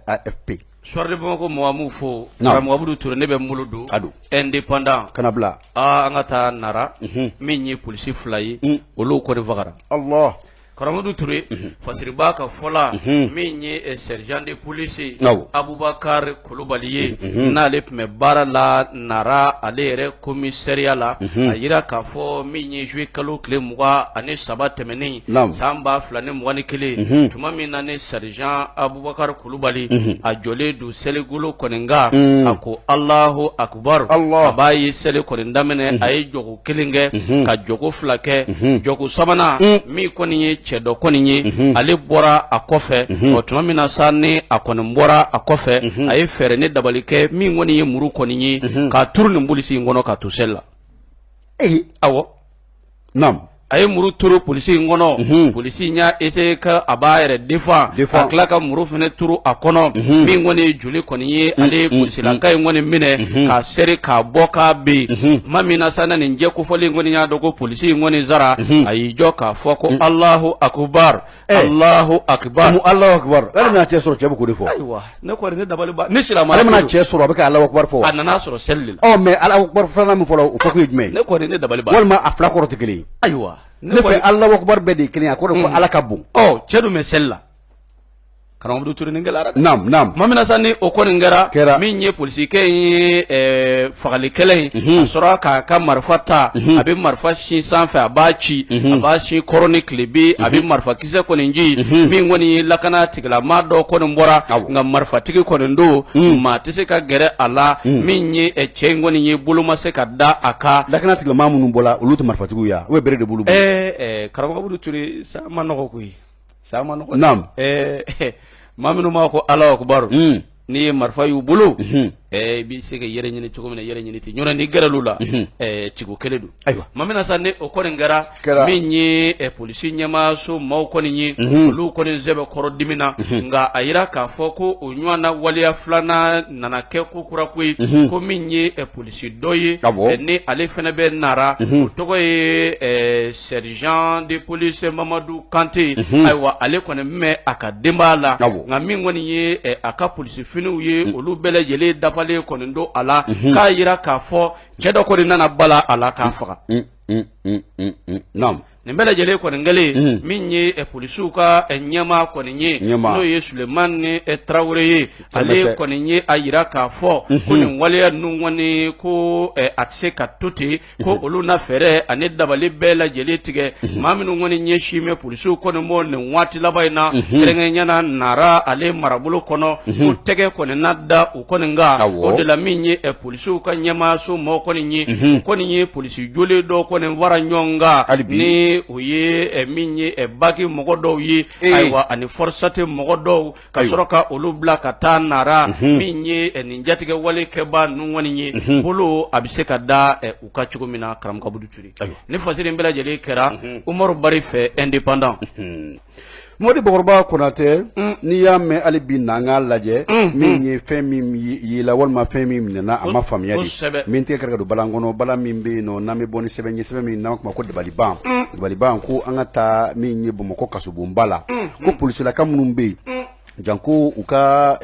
AFP. Soir de Bamako mɔgɔ m'u fo. Karamɔgɔ Abudu Ture, ne bɛ n bolo don a don Indépendant kana bila. Aa, an ka taa Nara. Min ye polisi fila ye, olu kɔni fagara. Allah. Karamɔgɔ Abudu Ture, Fasiriba ka fɔ la, min ye sergent de police Abubakar Kulubali ye, n'ale tun bɛ baara la Nara ale yɛrɛ commissariat la, a jira k'a fɔ min ye juillet kalo tile 23 tɛmɛnen san 2021, tuma min na ni sergent Abubakar Kulubali a jɔlen don seligolo kɔni kan, a ko Alahu akubaru. A b'a ye seli kɔni daminɛ, a ye jɔko kelen kɛ, ka jɔko fila kɛ, jɔko sabanan, min kɔni ye cɛ dɔ kɔni ye, ale bɔra a kɔfɛ. O tuma min na sa ni a kɔni bɔra a kɔfɛ, a ye fɛɛrɛ ni dabali kɛ, min kɔni ye muru kɔni ye, k'a turu nin polisi in kɔnɔ ka to seli la. Ee! Awɔ. Naam. A ye muru turu polisi in kɔnɔ. Polisi in y'a essayer ka a b'a yɛrɛ défend, ka tila ka muru fana turu a kɔnɔ. Min kɔni ye joli kɔni ye, ale ye polisilaka in kɔni minɛ k'a seri k'a bɔ k'a bin. Tuma min na sa na nin jɛ kofɔlen kɔni y'a dɔn ko polisi in kɔni sara, a y'i jɔ k'a fɔ ko Alahu akubar, Alahu akubar. Mu Alahu akubar. Ale bɛna cɛ sɔrɔ, cɛ bɛ k'o de fɔ. Ayiwa, ne kɔni ne dabali ban, ne silamɛ. Ale bɛna cɛ sɔrɔ, a bɛ ka Alahu akubar fɔ. A nana sɔrɔ seli de la. Ɔ, mais Alahu akubar filanan min fɔra, o fɔ kun ye jumɛn ye? Ne kɔni ne dabali ban. Walima a fila kɔrɔ tɛ kelen ye? Ayiwa. Ne fɛ Alahu akubar bɛɛ de ye kelen ye, a kɔrɔ ko Ala ka bon. Ɔ, cɛ dun bɛ seli la. Karamɔgɔ Abudu Ture, nin gɛlɛyara dɛ. Naam, naam. Tuma min na sa ni o kɔni kɛra, Kɛra. Min ye polisikɛ in ye fagalikɛla in, a sɔrɔ k'a ka marifa ta, a bɛ marifa sin sanfɛ, a b'a ci, a b'a sin kɔrɔn ni tilebin, a bɛ marifakisɛ kɔni ci. Min kɔni ye lakana tigilamaa dɔ kɔni bɔra, nka marifatigi kɔni don, maa tɛ se ka gɛrɛ a la. Min ye cɛ in kɔni ye, bolo ma se ka da a kan. Lakana tigilamaa minnu bɔra, olu tɛ marifatigiw ye wa? Ou bien bere de b'olu bolo? Karamɔgɔ Abudu Ture, sa ma nɔgɔ koyi. Sa ma nɔgɔ. Naam. Maa minnu b'a ko Alahu akubaru, n'i ye marifa y'u bolo, i bɛ se ka yɛrɛ ɲini cogo min na, yɛrɛ ɲini ten ɲɔgɔn, n'i gɛrɛl'u la, ciko kelen don. Ayiwa. Tuma min na sa ni o kɔni kɛra, min ye polisi ɲɛmaaso maaw kɔni ye, olu kɔni sɛbɛ kɔrɔ dimina. Nka a yira k'a fɔ ko o ɲɔgɔn na waleya filanan nana kɛ ko kura koyi, ko min ye polisi dɔ ye, ni ale fana bɛ Nara, o tɔgɔ ye sergent de police Mamadu Kante. Ayiwa, ale kɔni bɛ a ka denbaya la, nka min kɔni ye a ka polisi finiw ye, olu bɛɛ lajɛlen dafalen kɔni don a la, k'a yira k'a fɔ cɛ dɔ kɔni nana bala a la k'a faga. Naam. Nin bɛɛ lajɛlen kɔni kɛlen, min ye polisiw ka ɲɛmaa kɔni ye, n'o ye Sulemani Tarawele ye, ale kɔni ye a yira k'a fɔ ko nin waleya ninnu kɔni, ko a tɛ se ka to ten, ko olu na fɛɛrɛ ani dabali bɛɛ lajɛlen tigɛ. Maa minnu kɔni ɲɛsin bɛ polisiw kɔni ma nin waati laban in na, kɛrɛnkɛrɛnnenya na Nara ale marabolo kɔnɔ, ko tɛgɛ kɔni na da u kɔni kan. O de la, min ye polisiw ka ɲɛmaaso maaw kɔni ye, u kɔni ye polisi joolen dɔw kɔni fara ɲɔgɔn kan ni ni o ye min ye baki mɔgɔ dɔw ye ayiwa ani FORSAT mɔgɔ dɔw ka sɔrɔ ka olu bila ka taa nara min ye nin jatigɛ wale kɛba ninnu kɔni ye bolo a bɛ se ka da u kan cogo min na karamɔgɔ Abudu Ture ni fasiri in bɛɛ lajɛlen kɛra Umaru Bari fɛ indépendant Mɔdi Bakɔrɔba Konatɛ n'i y'a mɛn hali bi n'an k'a lajɛ min ye fɛn min yela walima fɛn min minɛna a ma faamuya de min tɛ kɛrɛ ka don balan kɔnɔ balan min bɛ yen nɔ n'an bɛ bɔ ni sɛbɛn ye sɛbɛn min n'an kuma ko dabaliban dabaliban ko an ka taa min ye Bamakɔ kasobonba la ko polisilaka minnu bɛ yen janko u ka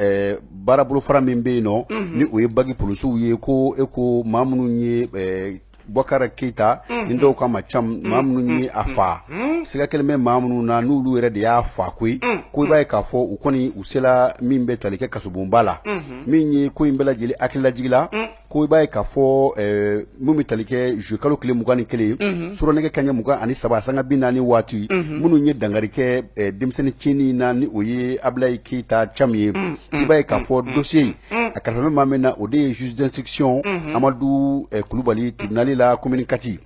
baarabolofara min bɛ yen nɔ ni o ye bagi polisiw ye ko e ko maa minnu ye Bɔkara Keyita ni dɔw k'a ma Cam maa minnu ye a fa siga kɛlen bɛ maa minnu na n'olu yɛrɛ de y'a fa koyi ko i b'a ye k'a fɔ u kɔni u sela min bɛ tali kɛ kasobonba la min ye ko in bɛɛ lajɛlen hakililajigi la ko i b'a ye k'a fɔ min bɛ tali kɛ juillet kalo tile 21 sura nɛgɛ kanɲɛ 23 sanga 40 waati minnu ye dankari kɛ denmisɛnnin cinin na ni o ye Abilayi Keyita Cam ye i b'a ye k'a fɔ dossier in a kalifa bɛ maa min na o de ye juge d'instruction Amadu Kulubali tribunal la commune 4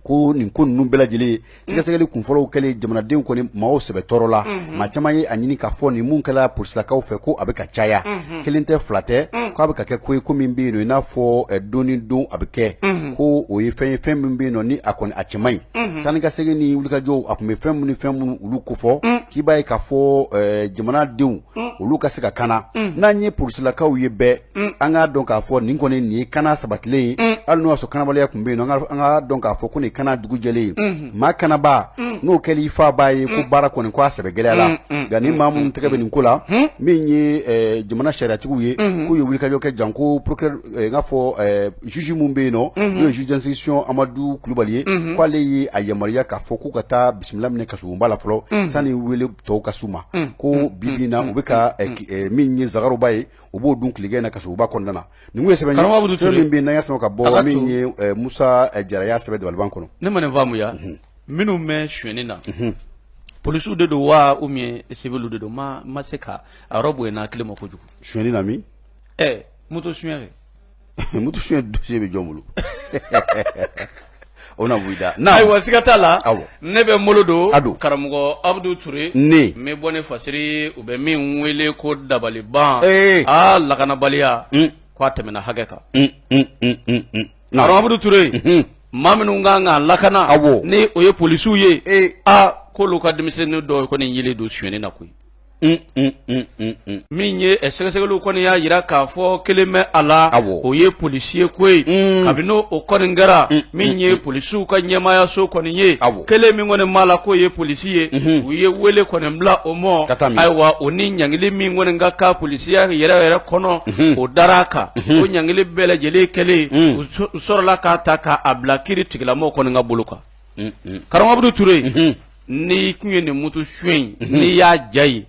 ko nin ko ninnu bɛɛ lajɛlen sɛgɛsɛgɛli kunfɔlɔw kɛlen jamanadenw kɔni maaw sɛbɛ tɔɔrɔ la maa caman ye a ɲini k'a fɔ nin mun kɛla polisilakaw fɛ ko a bɛ ka caya kelen tɛ fila tɛ k'a bɛ ka kɛ ko ye ko min bɛ yen nɔ i n'a fɔ don ni don a bɛ kɛ ko o ye fɛn ye fɛn min bɛ yen nɔ ni a kɔni a cɛ man ɲi taa ni ka segin ni wulikajɔw a tun bɛ fɛn minnu ni fɛn minnu olu kofɔ k'i b'a ye k'a fɔ jamanadenw olu ka se ka kana n'an ye polisilakaw ye bɛɛ an k'a dɔn k'a fɔ nin kɔni nin ye kana sabatilen ye hali n'o y'a sɔrɔ kanabaliya tun bɛ yen an k'a dɔn k'a fɔ ko nin kana dugu jɛlen ye maa kanaba n'o kɛli fa b'a ye ko baara kɔni ko a sɛbɛ gɛlɛyala nka ni maa minnu tɛgɛ bɛ nin ko la min ye jamana sariyatigiw ye k'u ye wulikajɔ kɛ janko procureur n k'a fɔ juge min bɛ yen nɔ n'o ye juge d'instruction Amadu Kulubali ye k'ale ye a yamaruya k'a fɔ k'u ka taa bisimila minɛ kasobonba la fɔlɔ sani wele tɔw ka s'u ma ko bi bi in na u bɛ ka min ye zagaroba ye u b'o dun tilegan na kasobonba kɔnɔna na nin ye sɛbɛn ye sɛbɛn min bɛ yen n'an y'a sama ka bɔ min ye Musa Jara y'a sɛbɛn dabaliban kɔnɔ ne ma nin faamuya minnu bɛ sonyɛni na polisiw de don wa ou bien civil de don ma ma se ka a yɔrɔ bonya hakili ma kojugu sonyɛni na min moto suɲɛ moto suɲɛ dossier bɛ jɔn bolo o na bɔ i da ayiwa siga t'a la ne bɛ n bolo don a don karamɔgɔ Abudu Ture ne n bɛ bɔ ni fasiri u bɛ min wele ko dabaliban aa lakanabaliya ko a tɛmɛna hakɛ kan karamɔgɔ Abudu Ture maa minnu kan k'an lakana ni o ye polisiw ye aa k'olu ka denmisɛnnin dɔw kɔni yelen don sonyɛni na koyi Min ye sɛgɛsɛgɛliw kɔni y'a jira k'a fɔ kelen bɛ a la o ye polisi ye koyi kabini o kɔni kɛra min ye polisiw ka ɲɛmaayaso kɔni ye kelen min kɔni b'a la k'o ye polisi ye u ye wele kɔni bila o ma ayiwa o ni ɲangili min kɔni ka kan polisiya yɛrɛ yɛrɛ kɔnɔ o dara a kan o ɲangili bɛɛ lajɛlen kɛlen u sɔrɔla k'a ta k'a bila kiri tigilamɔgɔw kɔni ka bolo kan karamɔgɔ Abudu Ture n'i tun ye nin moto suɲɛ in n'i y'a ja ye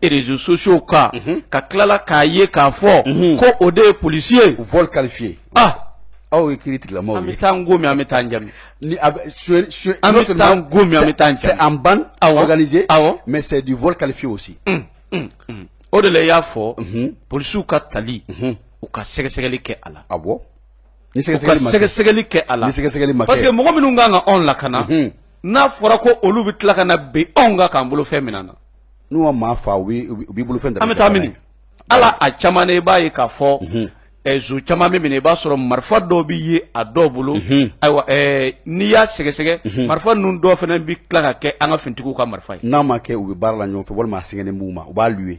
réseaux sociaux kan ka tilala k'a ye k'a fɔ ko o de ye polisi ye vol qualifié ah aw ye kiri tigilamɔgɔw ye an bɛ taa n gomi an bɛ taa n jami ni a an bɛ taa n gomi an bɛ taa n jami c'est en bande organisée awɔ mais c'est du vol qualifié aussi o de la i y'a fɔ polisiw ka tali u ka sɛgɛsɛgɛli kɛ a la awɔ ni sɛgɛsɛgɛli kɛ a la ni sɛgɛsɛgɛli ma kɛ parce que mɔgɔ minnu kan ka anw lakana n'a fɔra ko olu bɛ tila ka na bin anw kan k'an bolofɛn minɛ an na n'u ma maa fa u b'i bolofɛn an bɛ taa mini ala a caman na i b'a ye k'a fɔ zo caman bɛ minɛ i b'a sɔrɔ marifa dɔw bɛ ye a dɔw bolo ayiwa n'i y'a sɛgɛsɛgɛ marifa ninnu dɔw fana bɛ tila ka kɛ an ka finitigiw ka marifa ye n'a ma kɛ u bɛ baara la ɲɔgɔn fɛ walima a sɛgɛnnen b'u ma u b'a louer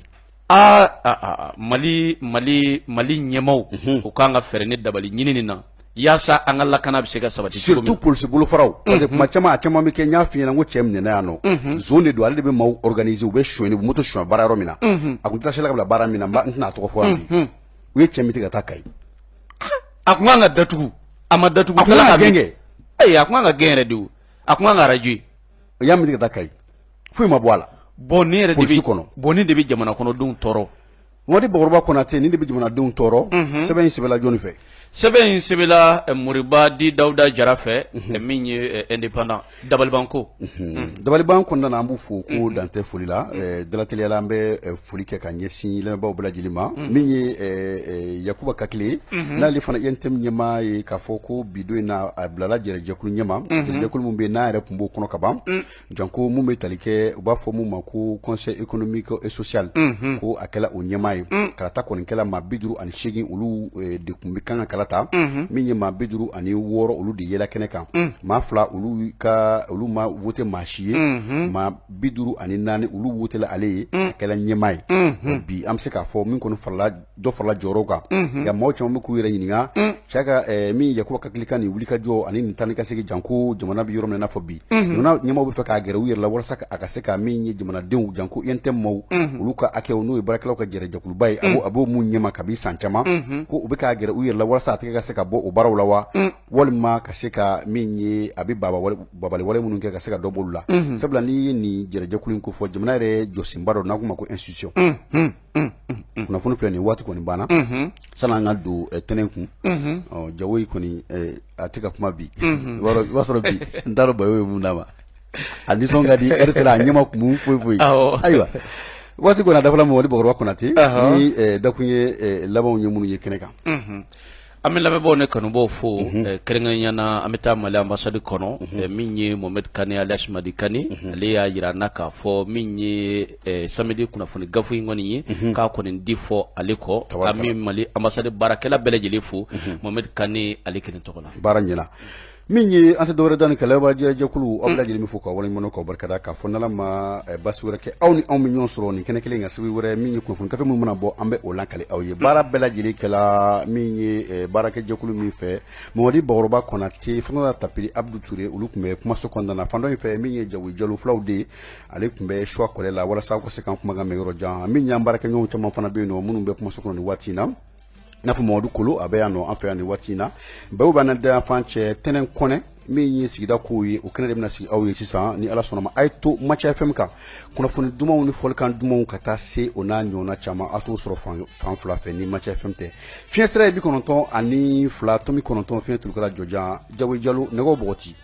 aa mali mali mali ɲɛmaaw u kan ka fɛɛrɛ ni dabali ɲini nin na yaasa an ka lakana bɛ se ka sabati surtout polisi bolofaraw parce que kuma caman a caman bɛ kɛ n y'a f'i ɲɛna ko cɛ minɛna yan nɔ zon de don ale de bɛ maaw organiser u bɛ sonyɛni u bɛ moto sonyɛ baara yɔrɔ min na a kun tila ka bila baara min na n tɛna a tɔgɔ fɔ yan bi u ye cɛ min tigɛ ka taa Kayi a kun kan ka datugu a ma datugu a kun kan ka gɛn kɛ ayi a kun kan ka gɛn yɛrɛ de o a kun kan ka radier u y'a minɛ ka taa Kayi foyi ma bɔ a la bon nin yɛrɛ de bɛ kɔnɔ bon nin de bɛ jamana kɔnɔdenw tɔɔrɔ Mamadi Bakɔrɔba Konate nin de bɛ jamanadenw tɔɔrɔ sɛbɛn in sɛbɛnla jɔnni fɛ Sɛbɛn in sɛbɛnla Moriba di Dawuda Jara fɛ min ye indépendant dabalibanko dabaliban kɔnɔna na an b'u fo ko dan tɛ foli la dalateliya la an bɛ foli kɛ ka ɲɛsin lamɛnbaaw bɛɛ lajɛlen ma min ye Yakuba Kakile ye n'ale fana UNTM ɲɛmaa ye k'a fɔ ko bi don in na a bilala jɛrɛjɛkulu ɲɛma jɛrɛjɛkulu min bɛ yen n'a yɛrɛ tun b'o kɔnɔ ka ban janko mun bɛ tali kɛ u b'a fɔ mun ma ko conseil économique et social ko a kɛla o ɲɛmaa ye kalata kɔni kɛla maa 58 olu de tun bɛ kan ka kala ta min ye maa 56 olu de yela kɛnɛ kan maa 2 olu ka olu ma voté maa si ye maa 54 olu votela ale ye a kɛla ɲɛmaa ye bi an bɛ se k'a fɔ min kɔni farala dɔ farala jɔyɔrɔ kan nka maaw caman bɛ k'u yɛrɛ ɲininka cɛ ka min Yakuba Kakile ka nin wulikajɔ ani nin taa ni ka segin janko jamana bɛ yɔrɔ min na i n'a fɔ bi jamana ɲɛmaaw bɛ fɛ k'a gɛrɛ u yɛrɛ la walasa a ka se ka min ye jamanadenw janko UNTM maaw olu ka hakɛw n'o ye baarakɛlaw ka jɛrɛjɛkuluba ye a b'o mun ɲɛma kabi san caman ko u bɛ k'a gɛrɛ u yɛrɛ la walasa a tigi ka se ka bɔ o baaraw la wa walima ka se ka min ye a bɛ babali wale minnu kɛ ka se ka dɔ b'olu la sabula n'i ye nin jɛrɛjɛkulu in kofɔ jamana yɛrɛ jɔsenba dɔ n'an k'o ma ko institution kunnafoni filɛ nin waati kɔni banna sani an ka don tɛnɛn kun jago kɔni a tɛ ka kuma bi i b'a sɔrɔ bi n t'a dɔn Bayo ye mun d'a ma a nisɔn ka di ɛri sera a ɲɛma kumu foyi foyi ayiwa waati kɔni a dafala Mamadi Bakɔrɔba Konate ni dakun ye labanw ye minnu ye kɛnɛ kan An bɛ lamɛnbaaw ni kanubaw fo kɛrɛnkɛrɛnya na an bɛ taa Mali ambassade kɔnɔ min ye Mohamed Kane alias Madi Kane ale y'a jira an na k'a fɔ min ye samedi kunnafoni gafe in kɔni ye k'a kɔni di fɔ ale kɔ an bɛ Mali ambassade baarakɛla bɛɛ lajɛlen fo Mohamed Kane ale kelen tɔgɔ la baara ɲɛna min ye an tɛ dɔwɛrɛ da ni kɛlɛba jɛrɛjɛkulu aw bɛɛ lajɛlen bɛ fo k'aw waleɲuman k'aw barikada k'a fɔ n'Ala ma basi wɛrɛ kɛ aw ni anw bɛ ɲɔgɔn sɔrɔ nin kɛnɛ kelen kan sibiri wɛrɛ min ye kunnafoni gafe minnu mana bɔ an bɛ o lakali aw ye baara bɛɛ lajɛlen kɛla min ye baarakɛjɛkulu min fɛ Mamadi Bakɔrɔba Konate Fatumata Tapili Abdu Ture olu tun bɛ kumaso kɔnɔna na fan dɔ in fɛ min ye Jago Jalo fulaw de ye ale tun bɛ suwa kɔlɛ la walasa aw ka se k'an kumakan mɛn yɔrɔ jan min y'an baarakɛɲɔgɔn caman fana bɛ yen nɔ minnu bɛ kumaso kɔnɔ nin waati in na n'a fɔ Mamadu Kolo a bɛ yan nɔ an fɛ yan nin waati in na bawo b'an da fan cɛ tɛnɛn kɔnɛ min ye sigida kow ye o kɛnɛ de bɛna sigi aw ye sisan ni Ala sɔnna ma a ye to Maca FM kan kunnafoni dumanw ni fɔlikan dumanw ka taa se o n'a ɲɔgɔnna caman a t'o sɔrɔ fan fila fɛ ni Maca FM tɛ fiɲɛ sira ye 92.9 fiɲɛ turukala jɔjan Jago Jalo nɛgɛw bɔgɔti.